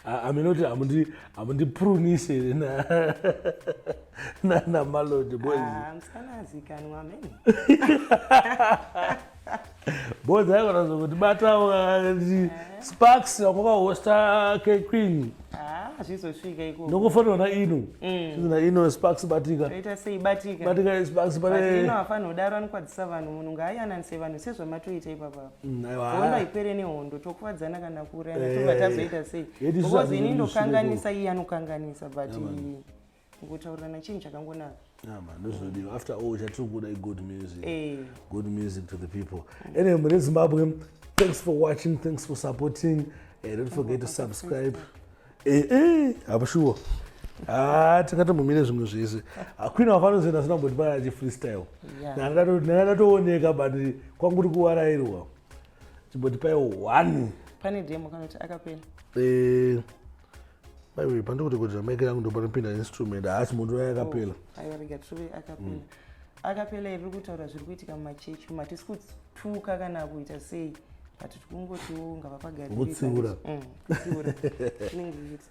Aminoti hamundiprunise naMalodi boys. Ah, musikana azikanwa amene. Boys aikona zokuti batawo Sparks wakwakahosta Queen. Ah, zvizosvika ikoko. Ndokufanirwa naino. Na ino Sparks batika. Toita sei batika? Batika Sparks But pane. ino hafanira kudaro, anokwadzisa vanhu. Munhu ngaayananise vanhu sezvamatoita ipapapa. Aiwa. Hondo haipere nehondo, tokuvadzana kana kuurayana, tobva tazoita sei? Yeti Because zvazo ini kuti ndokanganisa, iye anokanganisa, but kutaurirana chinhu chakangonaka. Yeah, man, ndozvinodiwa. After all, chatiri kuda good music. Good music to the people. Anyway, mune Zimbabwe, thanks for watching, thanks for supporting. Don't forget to subscribe. Hapo sure. Ah, tingatombomire zvimwe zvese. Queen wafanozoenda sina kumboti paya achi freestyle. Ndakatooneka, but kwangu kuri kuwarairwa. Chimboti pai one. Pane demo kana kuti akapera? Maiwe, pandikuti kuti mic yangu ndopanopinda instrument, haasi munhu yakapela. Aiwa, rega tirove akapela. Akapela iri kutaura zviri kuitika mumachechi umu. Hatisi kutuka kana kuita sei, but tikungotiwo ngavapagadzire. Kutsiura. Kutsiura tinenge kuti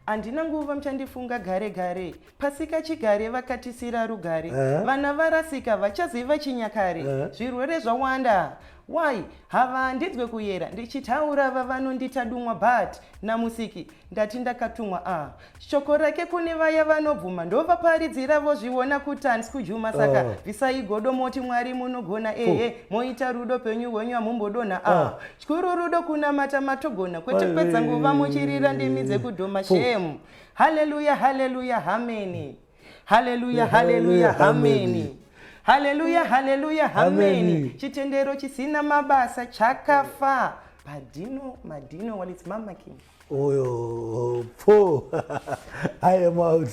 handina nguva, muchandifunga gare gare. Pasika chigare vakatisira rugare. Vana varasika vachaziva chinyakare. Zvirwere zvawanda, why havandidzwe kuyera ndichitaura vavanondita dumwa, but namusiki ndati ndakatumwa a shoko rake kune vaya vanobvuma, ndovaparidzira vozviona kuti handisi kujuma. Saka bvisai godo, moti Mwari munogona, ehe, moita rudo penyu hwenyu hamumbodonha a chikuru rudo kunamata matogona, kwete kupedza nguva muchirira ndimi dzekudhoma. Shemu, haleluya, haleluya, hameni, haleluya, haleluya, hameni, haleluya, haleluya, hameni. Hameni. Chitendero chisina mabasa chakafa. Padino madino walit's mama king. Oyo, po. I am out.